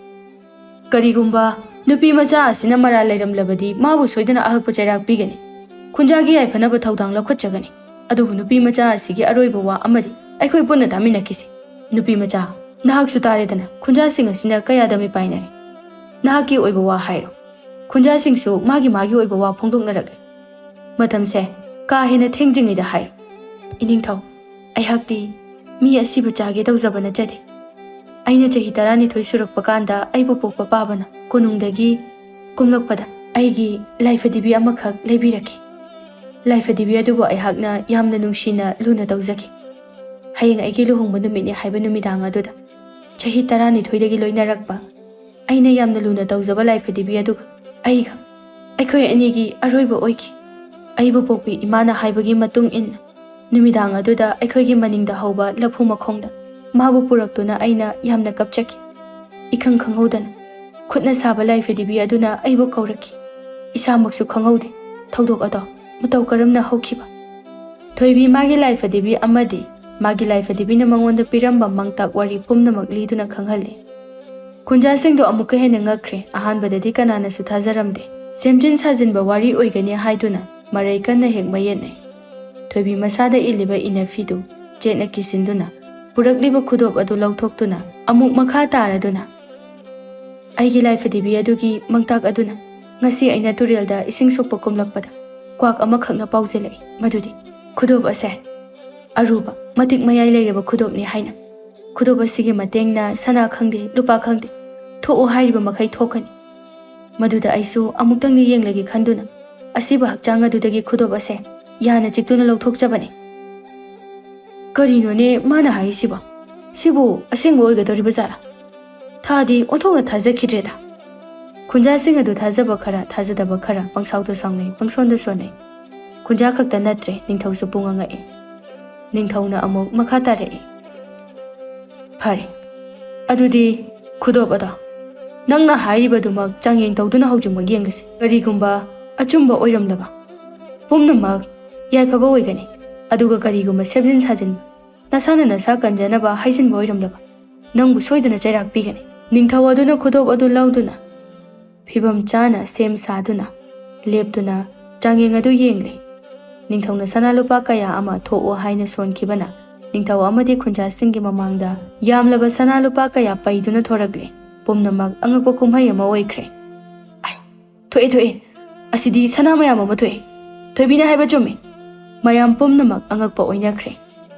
ꯀꯔꯤꯒꯨꯝꯕ ꯅꯨꯄꯤ ꯃꯆꯥ ꯑꯁꯤꯅ ꯃꯔꯥꯜ ꯂꯩꯔꯝꯂꯕꯗꯤ ꯃꯥꯕꯨ ꯁꯣꯏꯗꯅ ꯑꯍꯛꯄ ꯆꯩꯔꯥꯛ ꯄꯤꯒꯅꯤ꯫ ꯈꯨꯟꯖꯥꯒꯤ ꯌꯥꯏꯐꯅꯕ ꯊꯧꯗꯥꯡ ꯂꯧꯈꯠꯆꯒꯅꯤ꯫ ꯑꯗꯨꯕꯨ ꯅꯨꯄꯤ ꯃꯆꯥ ꯑꯁꯤꯒꯤ ꯑꯔꯣꯏꯕ ꯋꯥ ꯑꯃꯗꯤ ꯑꯩꯈꯣꯏ ꯄꯨꯟꯅ ꯇꯥꯃꯤꯟꯅꯈꯤꯁꯤ꯫ ꯅꯨꯄꯤ ꯃꯆꯥ, ꯅꯍꯥꯛꯁꯨ ꯇꯥꯔꯦꯗꯅ ꯈꯨꯟꯖꯥꯁꯤꯡ ꯑꯁꯤꯅ ꯀꯌꯥꯗ ꯃꯤꯄꯥꯏꯅꯔꯤ꯫ ꯅꯍꯥꯛꯀꯤ ꯑꯣꯏꯕ ꯋꯥ ꯍꯥꯏꯔꯣ꯫" ꯈꯨꯟꯖꯥꯁꯤꯡꯁꯨ ꯃꯥꯒꯤ ꯃꯥꯒꯤ ꯑꯣꯏꯕ ꯋꯥ ꯐꯣꯡꯗꯣꯛꯅꯔꯛꯂꯦ꯫ ꯃꯇꯝꯁꯦ ꯀꯥ ꯍꯦꯟꯅ ꯊꯦꯡꯗ꯭ꯔꯤꯉꯩꯗ ꯍꯥꯏꯔꯣ꯫ "ꯏꯅꯤꯡꯊꯧ, ꯑꯩꯍꯥꯛꯇꯤ ꯃꯤ ꯑꯁꯤꯕ ꯆꯥꯒꯦ ꯇꯧꯖꯕ ꯅꯠꯆꯗꯦ꯫ ꯑꯩꯅ ꯆꯍꯤ ꯇꯔꯥꯅꯤꯊꯣꯏ ꯁꯨꯔꯛꯄ ꯀꯥꯟꯗ ꯑꯩꯕꯨ ꯄꯣꯛꯄ ꯄꯥꯕꯅ ꯀꯣꯅꯨꯡꯗꯒꯤ ꯀꯨꯝꯂꯛꯄꯗ ꯑꯩꯒꯤ ꯂꯥꯏꯐꯗꯤꯕꯤ ꯑꯃꯈꯛ ꯂꯩꯕꯤꯔꯛꯈꯤ꯫ ꯂꯥꯏꯐꯗꯤꯕꯤ ꯑꯗꯨꯕꯨ ꯑꯩꯍꯥꯛꯅ ꯌꯥꯝꯅ ꯅꯨꯡꯁꯤꯅ ꯂꯨꯅ ꯇꯧꯖꯈꯤ꯫ ꯍꯌꯦꯡ ꯑꯩꯒꯤ ꯂꯨꯍꯣꯡꯕ ꯅꯨꯃꯤꯠꯅꯤ ꯍꯥꯏꯕ ꯅꯨꯃꯤꯗꯥꯡ ꯑꯗꯨꯗ ꯆꯍꯤ ꯇꯔꯥꯅꯤꯊꯣꯏꯗꯒꯤ ꯂꯣꯏꯅꯔꯛꯄ ꯑꯩꯅ ꯌꯥꯝꯅ ꯂꯨꯅ ꯇꯧꯖꯕ ꯂꯥꯏꯐꯗꯤꯕꯤ ꯑꯗꯨꯒ ꯑꯩꯒ, ꯑꯩꯈꯣꯏ ꯑꯅꯤꯒꯤ ꯑꯔꯣꯏꯕ ꯑꯣꯏꯈꯤ꯫ ꯑꯩꯕꯨ ꯄꯣꯛꯄꯤ ꯏꯃꯥꯅ ꯍꯥꯏꯕꯒꯤ ꯃꯇꯨꯡ ꯏꯟꯅ, ꯅꯨꯃꯤꯗꯥꯡ ꯑꯗꯨꯗ ꯑꯩꯈꯣꯏꯒꯤ ꯃꯅꯤꯡꯗ ꯍꯧꯕ ꯂꯐꯨ ꯃꯈꯣꯡꯗ ꯃꯥꯕꯨ ꯄꯨꯔꯛꯇꯨꯅ ꯑꯩꯅ ꯌꯥꯝꯅ ꯀꯞꯆꯈꯤ꯫ ꯏꯈꯪ ꯈꯪꯍꯧꯗꯅ ꯈꯨꯠꯅ ꯁꯥꯕ ꯂꯥꯏꯐꯗꯤꯕꯤ ꯑꯗꯨꯅ ꯑꯩꯕꯨ ꯀꯧꯔꯛꯈꯤ꯫ ꯏꯁꯥꯃꯛꯁꯨ ꯈꯪꯍꯧꯗꯦ ꯊꯧꯗꯣꯛ ꯑꯗꯣ ꯃꯇꯧ ꯀꯔꯝꯅ ꯍꯧꯈꯤꯕ꯫ ꯊꯣꯏꯕꯤ ꯃꯥꯒꯤ ꯂꯥꯏꯐꯗꯤꯕꯤ ꯑꯃꯗꯤ ꯃꯥꯒꯤ ꯂꯥꯏꯐꯗꯤꯕꯤꯅ ꯃꯉꯣꯟꯗ ꯄꯤꯔꯝꯕ ꯃꯥꯡꯇꯥꯛ ꯋꯥꯔꯤ ꯄꯨꯝꯅꯃꯛ ꯂꯤꯗꯨꯅ ꯈꯪꯍꯜꯂꯤ꯫ ꯈꯨꯟꯖꯥꯁꯤꯡꯗꯣ ꯑꯃꯨꯛꯀ ꯍꯦꯟꯅ ꯉꯛꯈ꯭ꯔꯦ꯫ ꯑꯍꯥꯟꯕꯗꯗꯤ ꯀꯅꯥꯅꯁꯨ ꯊꯥꯖꯔꯝꯗꯦ꯫ ꯁꯦꯝꯖꯤꯟ ꯁꯥꯖꯤꯟꯕ ꯋꯥꯔꯤ ꯑꯣꯏꯒꯅꯤ ꯍꯥꯏꯗꯨꯅ ꯃꯔꯩ ꯀꯟꯅ ꯍꯦꯛ ꯃꯌꯦꯠꯅꯩ꯫ ꯊꯣꯏꯕꯤ ꯃꯁꯥꯗ ꯏꯜꯂꯤꯕ ꯏꯅꯐꯤꯗꯨ ꯆꯦꯠꯅ ꯀꯤꯁꯤꯟꯗꯨꯅ, ꯄꯨꯔꯛꯂꯤꯕ ꯈꯨꯗꯣꯞ ꯑꯗꯨ ꯂꯧꯊꯣꯛꯇꯨꯅ ꯑꯃꯨꯛ ꯃꯈꯥ ꯇꯥꯔꯗꯨꯅ, "ꯑꯩꯒꯤ ꯂꯥꯏꯐꯗꯤꯕꯤ ꯑꯗꯨꯒꯤ ꯃꯥꯡꯇꯥꯛ ꯑꯗꯨꯅ ꯉꯁꯤ ꯑꯩꯅ ꯇꯨꯔꯦꯜꯗ ꯏꯁꯤꯡ ꯁꯣꯛꯄ ꯀꯨꯝꯂꯛꯄꯗ ꯀ꯭ꯋꯥꯛ ꯑꯃꯈꯛꯅ ꯄꯥꯎꯖꯦꯜꯂꯛꯏ, ꯃꯗꯨꯗꯤ ꯈꯨꯗꯣꯞ ꯑꯁꯦ ꯑꯔꯨꯕ, ꯃꯇꯤꯛ ꯃꯌꯥꯏ ꯂꯩꯔꯕ ꯈꯨꯗꯣꯞꯅꯤ ꯍꯥꯏꯅ꯫ ꯈꯨꯗꯣꯞ ꯑꯁꯤꯒꯤ ꯃꯇꯦꯡꯅ ꯁꯅꯥ ꯈꯪꯗꯦ, ꯂꯨꯄꯥ ꯈꯪꯗꯦ, ꯊꯣꯛꯑꯣ ꯍꯥꯏꯔꯤꯕ ꯃꯈꯩ ꯊꯣꯛꯀꯅꯤ꯫ ꯃꯗꯨꯗ ꯑꯩꯁꯨ ꯑꯃꯨꯛꯇꯪꯗꯤ ꯌꯦꯡꯂꯒꯦ ꯈꯟꯗꯨꯅ ꯑꯁꯤꯕ ꯍꯛꯆꯥꯡ ꯑꯗꯨꯗꯒꯤ ꯈꯨꯗꯣꯞ ꯑꯁꯦ ꯌꯥꯅ ꯆꯤꯛꯇꯨꯅ ꯂꯧꯊꯣꯛꯆꯕꯅꯤ꯫" "ꯀꯔꯤꯅꯣꯅꯦ ꯃꯥꯅ ꯍꯥꯏꯔꯤꯁꯤꯕꯣ? ꯁꯤꯕꯨ ꯑꯁꯦꯡꯕ ꯑꯣꯏꯒꯗꯧꯔꯤꯕ ꯖꯥꯠꯂꯥ?" ꯊꯥꯗꯤ ꯑꯣꯟꯊꯣꯛꯅ ꯊꯥꯖꯈꯤꯗ꯭ꯔꯦꯗ꯫ ꯈꯨꯟꯖꯥꯁꯤꯡ ꯑꯗꯨ ꯊꯥꯖꯕ ꯈꯔ, ꯊꯥꯖꯗꯕ ꯈꯔ, ꯄꯪꯁꯥꯎꯗ ꯁꯥꯎꯅꯩ, ꯄꯪꯁꯣꯟꯗ ꯁꯣꯟꯅꯩ꯫ ꯈꯨꯟꯖꯥ ꯈꯛꯇ ꯅꯠꯇ꯭ꯔꯦ, ꯅꯤꯡꯊꯧꯁꯨ ꯄꯨꯡꯉꯛ ꯉꯛꯑꯦ꯫ ꯅꯤꯡꯊꯧꯅ ꯑꯃꯨꯛ ꯃꯈꯥ ꯇꯥꯔꯛꯏ, "ꯐꯔꯦ, ꯑꯗꯨꯗꯤ ꯈꯨꯗꯣꯞ ꯑꯗꯣ ꯅꯪꯅ ꯍꯥꯏꯔꯤꯕꯗꯨꯃꯛ ꯆꯥꯡꯌꯦꯡ ꯇꯧꯗꯨꯅ ꯍꯧꯖꯤꯛꯃꯛ ꯌꯦꯡꯂꯁꯤ꯫ ꯀꯔꯤꯒꯨꯝꯕ ꯑꯆꯨꯝꯕ ꯑꯣꯏꯔꯝꯂꯕ, ꯄꯨꯝꯅꯃꯛ ꯌꯥꯏꯐꯕ ꯑꯣꯏꯒꯅꯤ꯫ ꯑꯗꯨꯒ ꯀꯔꯤꯒꯨꯝꯕ ꯁꯦꯝꯖꯤꯟ ꯁꯥꯖꯤꯟ, ꯅꯁꯥꯅ ꯅꯁꯥ ꯀꯟꯖꯅꯕ ꯍꯥꯏꯖꯤꯟꯕ ꯑꯣꯏꯔꯝꯂꯕ, ꯅꯪꯕꯨ ꯁꯣꯏꯗꯅ ꯆꯩꯔꯥꯛ ꯄꯤꯒꯅꯤ꯫" ꯅꯤꯡꯊꯧ ꯑꯗꯨꯅ ꯈꯨꯗꯣꯞ ꯑꯗꯨ ꯂꯧꯗꯨꯅ ꯐꯤꯕꯝ ꯆꯥꯅ ꯁꯦꯝ ꯁꯥꯗꯨꯅ ꯂꯦꯞꯇꯨꯅ ꯆꯥꯡꯌꯦꯡ ꯑꯗꯨ ꯌꯦꯡꯂꯦ꯫ ꯅꯤꯡꯊꯧꯅ ꯁꯅꯥ ꯂꯨꯄꯥ ꯀꯌꯥ ꯑꯃ ꯊꯣꯛꯑꯣ ꯍꯥꯏꯅ ꯁꯣꯟꯈꯤꯕꯅ ꯅꯤꯡꯊꯧ ꯑꯃꯗꯤ ꯈꯨꯟꯖꯥꯁꯤꯡꯒꯤ ꯃꯃꯥꯡꯗ ꯌꯥꯝꯂꯕ ꯁꯅꯥ ꯂꯨꯄꯥ ꯀꯌꯥ ꯄꯩꯗꯨꯅ ꯊꯣꯔꯛꯂꯦ꯫ ꯄꯨꯝꯅꯃꯛ ꯑꯉꯛꯄ ꯀꯨꯝꯍꯩ ꯑꯃ ꯑꯣꯏꯈ꯭ꯔꯦ꯫ "ꯑꯥꯏ, ꯊꯣꯛꯑꯦ, ꯊꯣꯛꯑꯦ, ꯑꯁꯤꯗꯤ ꯁꯅꯥ ꯃꯌꯥꯝ ꯑꯃ ꯊꯣꯛꯑꯦ꯫ ꯊꯣꯏꯕꯤꯅ ꯍꯥꯏꯕ ꯆꯨꯝꯃꯦ꯫" ꯃꯌꯥꯝ ꯄꯨꯝꯅꯃꯛ ꯑꯉꯛꯄ ꯑꯣꯏꯅꯈ꯭ꯔꯦ꯫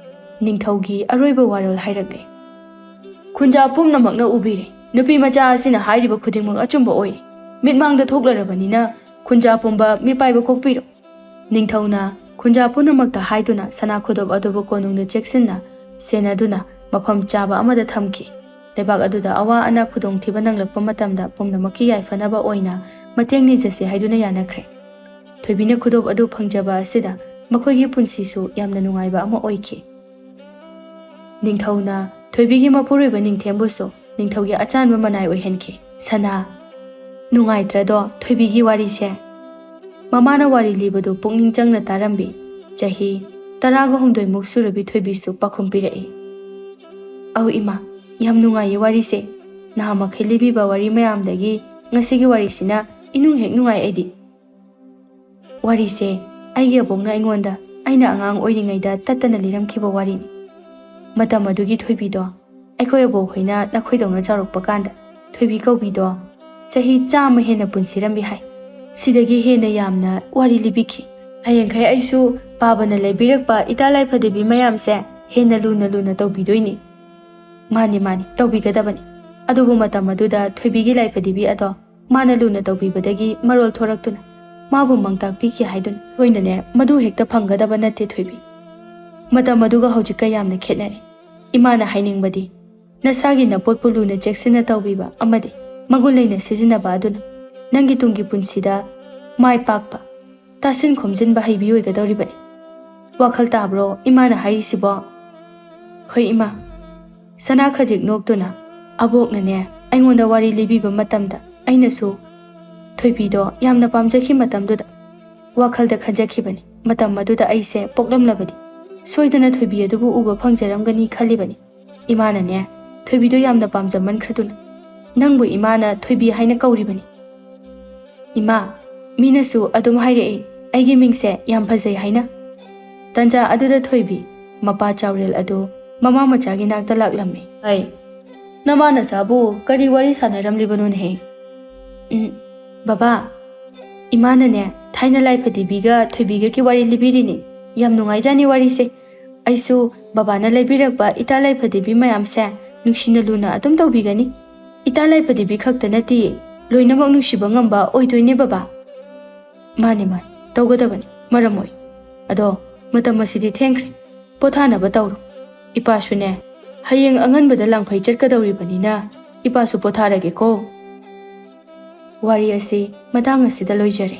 ꯅꯤꯡꯊꯧꯒꯤ ꯑꯔꯣꯏꯕ ꯋꯥꯔꯣꯜ ꯍꯥꯏꯔꯛꯂꯦ꯫ ꯈꯨꯟꯖꯥ ꯄꯨꯝꯅꯃꯛꯅ ꯎꯕꯤꯔꯦ, ꯅꯨꯄꯤ ꯃꯆꯥ ꯑꯁꯤꯅ ꯍꯥꯏꯔꯤꯕ ꯈꯨꯗꯤꯡꯃꯛ ꯑꯆꯨꯝꯕ ꯑꯣꯏꯔꯦ꯫ ꯃꯤꯠꯃꯥꯡꯗ ꯊꯣꯛꯂꯔꯕꯅꯤꯅ ꯈꯨꯟꯖꯥ ꯄꯨꯝꯕ ꯃꯤꯄꯥꯏꯕ ꯀꯣꯛꯄꯤꯔꯣ꯫ ꯅꯤꯡꯊꯧꯅ ꯈꯨꯟꯖꯥ ꯄꯨꯝꯅꯃꯛꯇ ꯍꯥꯏꯗꯨꯅ ꯁꯅꯥ ꯈꯨꯗꯣꯞ ꯑꯗꯨꯕꯨ ꯀꯣꯅꯨꯡꯗ ꯆꯦꯛꯁꯤꯟꯅ ꯁꯦꯟꯅꯗꯨꯅ ꯃꯐꯝ ꯆꯥꯕ ꯑꯃꯗ ꯊꯝꯈꯤ꯫ ꯂꯩꯕꯥꯛ ꯑꯗꯨꯗ ꯑꯋꯥ ꯑꯅꯥ ꯈꯨꯗꯣꯡꯊꯤꯕ ꯅꯪꯂꯛꯄ ꯃꯇꯝꯗ ꯄꯨꯝꯅꯃꯛꯀꯤ ꯌꯥꯏꯐꯅꯕ ꯑꯣꯏꯅ ꯃꯇꯦꯡ ꯅꯤꯖꯁꯦ ꯍꯥꯏꯗꯨꯅ ꯌꯥꯅꯈ꯭ꯔꯦ꯫ ꯊꯣꯏꯕꯤꯅ ꯈꯨꯗꯣꯞ ꯑꯗꯨ ꯐꯪꯖꯕ ꯑꯁꯤꯗ ꯃꯈꯣꯏꯒꯤ ꯄꯨꯟꯁꯤꯁꯨ ꯌꯥꯝꯅ ꯅꯨꯡꯉꯥꯏꯕ ꯑꯃ ꯑꯣꯏꯈꯤ꯫ ꯅꯤꯡꯊꯧꯅ ꯊꯣꯏꯕꯤꯒꯤ ꯃꯄꯨꯔꯣꯏꯕ ꯅꯤꯡꯊꯦꯝꯕꯨꯁꯨ ꯅꯤꯡꯊꯧꯒꯤ ꯑꯆꯥꯟꯕ ꯃꯅꯥꯏ ꯑꯣꯏꯍꯟꯈꯤ꯫ ꯁꯅꯥ, ꯅꯨꯡꯉꯥꯏꯇ꯭ꯔꯗꯣ ꯊꯣꯏꯕꯤꯒꯤ ꯋꯥꯔꯤꯁꯦ? ꯃꯃꯥꯅ ꯋꯥꯔꯤ ꯂꯤꯕꯗꯨ ꯄꯨꯛꯅꯤꯡ ꯆꯪꯅ ꯇꯥꯔꯝꯕꯤ ꯆꯍꯤ ꯇꯔꯥꯒ ꯍꯨꯝꯗꯣꯏꯃꯨꯛ ꯁꯨꯔꯕꯤ ꯊꯣꯏꯕꯤꯁꯨ ꯄꯥꯎꯈꯨꯝ ꯄꯤꯔꯛꯏ꯫ "ꯑꯧ ꯏꯃꯥ, ꯌꯥꯝ ꯅꯨꯡꯉꯥꯏꯌꯦ ꯋꯥꯔꯤꯁꯦ꯫ ꯅꯍꯥꯃꯈꯩ ꯂꯤꯕꯤꯕ ꯋꯥꯔꯤ ꯃꯌꯥꯝꯗꯒꯤ ꯉꯁꯤꯒꯤ ꯋꯥꯔꯤꯁꯤꯅ ꯏꯅꯨꯡ ꯍꯦꯛ ꯅꯨꯡꯉꯥꯏ ꯑꯩꯗꯤ꯫ ꯋꯥꯔꯤꯁꯦ ꯑꯩꯒꯤ ꯑꯕꯣꯛꯅ ꯑꯩꯉꯣꯟꯗ ꯑꯩꯅ ꯑꯉꯥꯡ ꯑꯣꯏꯔꯤꯉꯩꯗ ꯇꯠꯇꯅ ꯂꯤꯔꯝꯈꯤꯕ ꯋꯥꯔꯤꯅꯤ꯫ ꯃꯇꯝ ꯑꯗꯨꯒꯤ ꯊꯣꯏꯕꯤꯗꯣ ꯑꯩꯈꯣꯏ ꯑꯕꯣꯛ ꯍꯣꯏꯅ ꯅꯈꯣꯏꯗꯧꯅ ꯆꯥꯎꯔꯛꯄ ꯀꯥꯟꯗ ꯊꯣꯏꯕꯤ ꯀꯧꯕꯤꯗꯣ ꯆꯍꯤ ꯆꯥꯝꯃ ꯍꯦꯟꯅ ꯄꯨꯟꯁꯤꯔꯝꯕꯤ ꯍꯥꯏ꯫ ꯁꯤꯗꯒꯤ ꯍꯦꯟꯅ ꯌꯥꯝꯅ ꯋꯥꯔꯤ ꯂꯤꯕꯤꯈꯤ꯫ ꯍꯌꯦꯡꯈꯩ ꯑꯩꯁꯨ ꯄꯥꯕꯅ ꯂꯩꯕꯤꯔꯛꯄ ꯏꯇꯥ ꯂꯥꯏꯐꯗꯦꯕꯤ ꯃꯌꯥꯝꯁꯦ ꯍꯦꯟꯅ ꯂꯨꯅ ꯂꯨꯅ ꯇꯧꯕꯤꯗꯣꯏꯅꯤ꯫" "ꯃꯥꯅꯤ, ꯃꯥꯅꯤ, ꯇꯧꯕꯤꯒꯗꯕꯅꯤ꯫" ꯑꯗꯨꯕꯨ ꯃꯇꯝ ꯑꯗꯨꯗ ꯊꯣꯏꯕꯤꯒꯤ ꯂꯥꯏꯐꯗꯦꯕꯤ ꯑꯗꯣ ꯃꯥꯅ ꯂꯨꯅ ꯇꯧꯕꯤꯕꯗꯒꯤ ꯃꯔꯣꯜ ꯊꯣꯔꯛꯇꯨꯅ ꯃꯥꯕꯨ ꯃꯪ ꯇꯥꯛꯄꯤꯈꯤ ꯍꯥꯏꯗꯨꯅ꯫ ꯊꯣꯏꯅꯅꯦ, ꯃꯗꯨ ꯍꯦꯛꯇ ꯐꯪꯒꯗꯕ ꯅꯠꯇꯦ ꯊꯣꯏꯕꯤ꯫ ꯃꯇꯝ ꯑꯗꯨꯒ ꯍꯧꯖꯤꯛꯀ ꯌꯥꯝꯅ ꯈꯦꯠꯅꯔꯦ꯫ ꯏꯃꯥꯅ ꯍꯥꯏꯅꯤꯡꯕꯗꯤ, ꯅꯁꯥꯒꯤ ꯅꯄꯣꯠꯄꯨ ꯂꯨꯅ ꯆꯦꯛꯁꯤꯟꯅ ꯇꯧꯕꯤꯕ ꯑꯃꯗꯤ ꯃꯒꯨꯟ ꯂꯩꯅ ꯁꯤꯖꯤꯟꯅꯕ ꯑꯗꯨꯅ ꯅꯪꯒꯤ ꯇꯨꯡꯒꯤ ꯄꯨꯟꯁꯤꯗ ꯃꯥꯏ ꯄꯥꯛꯄ, ꯇꯥꯁꯤꯟ ꯈꯣꯝꯖꯤꯟꯕ ꯍꯩꯕꯤ ꯑꯣꯏꯒꯗꯧꯔꯤꯕꯅꯤ꯫ ꯋꯥꯈꯜ ꯇꯥꯕ꯭ꯔꯣ ꯏꯃꯥꯅ ꯍꯥꯏꯔꯤꯁꯤꯕꯣ? "ꯍꯣꯏ ꯏꯃꯥ꯫" ꯁꯅꯥ ꯈꯖꯤꯛ ꯅꯣꯛꯇꯨꯅ, "ꯑꯕꯣꯛꯅꯅꯦ ꯑꯩꯉꯣꯟꯗ ꯋꯥꯔꯤ ꯂꯤꯕꯤꯕ ꯃꯇꯝꯗ ꯑꯩꯅꯁꯨ ꯊꯣꯏꯕꯤꯗꯣ ꯌꯥꯝꯅ ꯄꯥꯝꯖꯈꯤ ꯃꯇꯝꯗꯨꯗ꯫ ꯋꯥꯈꯜꯗ ꯈꯟꯖꯈꯤꯕꯅꯤ, ꯃꯇꯝ ꯑꯗꯨꯗ ꯑꯩꯁꯦ ꯄꯣꯛꯂꯝꯂꯕꯗꯤ ꯁꯣꯏꯗꯅ ꯊꯣꯏꯕꯤ ꯑꯗꯨꯕꯨ ꯎꯕ ꯐꯪꯖꯔꯝꯒꯅꯤ ꯈꯜꯂꯤꯕꯅꯤ꯫ ꯏꯃꯥꯅꯅꯦ ꯊꯣꯏꯕꯤꯗꯣ ꯌꯥꯝꯅ ꯄꯥꯝꯖꯃꯟꯈ꯭ꯔꯗꯨꯅ ꯅꯪꯕꯨ ꯏꯃꯥꯅ ꯊꯣꯏꯕꯤ ꯍꯥꯏꯅ ꯀꯧꯔꯤꯕꯅꯤ꯫ ꯏꯃꯥ, ꯃꯤꯅꯁꯨ ꯑꯗꯨꯝ ꯍꯥꯏꯔꯛꯏ ꯑꯩꯒꯤ ꯃꯤꯡꯁꯦ ꯌꯥꯝ ꯐꯖꯩ ꯍꯥꯏꯅ꯫" ꯇꯟꯖꯥ ꯑꯗꯨꯗ ꯊꯣꯏꯕꯤ ꯃꯄꯥ ꯆꯥꯎꯔꯦꯜ ꯑꯗꯨ ꯃꯃꯥ ꯃꯆꯥꯒꯤ ꯅꯥꯛꯇ ꯂꯥꯛꯂꯝꯃꯤ꯫ "ꯑꯩ, ꯅꯃꯥ ꯅꯆꯥꯕꯨ ꯀꯔꯤ ꯋꯥꯔꯤ ꯁꯥꯟꯅꯔꯝꯂꯤꯕꯅꯣꯅꯦꯍꯦ?" "ꯎꯝ, ꯕꯕꯥ, ꯏꯃꯥꯅꯅꯦ ꯊꯥꯏꯅ ꯂꯥꯏꯐꯗꯤꯕꯤꯒ ꯊꯣꯏꯕꯤꯒꯒꯤ ꯋꯥꯔꯤ ꯂꯤꯕꯤꯔꯤꯅꯤ꯫ ꯌꯥꯝ ꯅꯨꯡꯉꯥꯏꯖꯥꯅꯤ ꯋꯥꯔꯤꯁꯦ꯫ ꯑꯩꯁꯨ ꯕꯕꯥꯅ ꯂꯩꯕꯤꯔꯛꯄ ꯏꯇꯥ ꯂꯥꯏꯐꯗꯤꯕꯤ ꯃꯌꯥꯝꯁꯦ ꯅꯨꯡꯁꯤꯅ ꯂꯨꯅ ꯑꯗꯨꯝ ꯇꯧꯕꯤꯒꯅꯤ꯫ ꯏꯇꯥ ꯂꯥꯏꯐꯗꯤꯕꯤ ꯈꯛꯇ ꯅꯠꯇꯤꯌꯦ, ꯂꯣꯏꯅꯃꯛ ꯅꯨꯡꯁꯤꯕ ꯉꯝꯕ ꯑꯣꯏꯗꯣꯏꯅꯦ ꯕꯕꯥ꯫" "ꯃꯥꯅꯤ, ꯃꯥꯅꯤ, ꯇꯧꯒꯗꯕꯅꯤ, ꯃꯔꯝ ꯑꯣꯏ꯫ ꯑꯗꯣ ꯃꯇꯝ ꯑꯁꯤꯗꯤ ꯊꯦꯡꯈ꯭ꯔꯦ, ꯄꯣꯊꯥꯅꯕ ꯇꯧꯔꯣ꯫ ꯏꯄꯥꯁꯨꯅꯦ ꯍꯌꯦꯡ ꯑꯉꯟꯕꯗ ꯂꯥꯡꯐꯩ ꯆꯠꯀꯗꯧꯔꯤꯕꯅꯤꯅ ꯏꯄꯥꯁꯨ ꯄꯣꯊꯥꯔꯒꯦꯀꯣ꯫ ꯋꯥꯔꯤ ꯑꯁꯤ ꯃꯇꯥꯡ ꯑꯁꯤꯗ ꯂꯣꯏꯖꯔꯦ꯫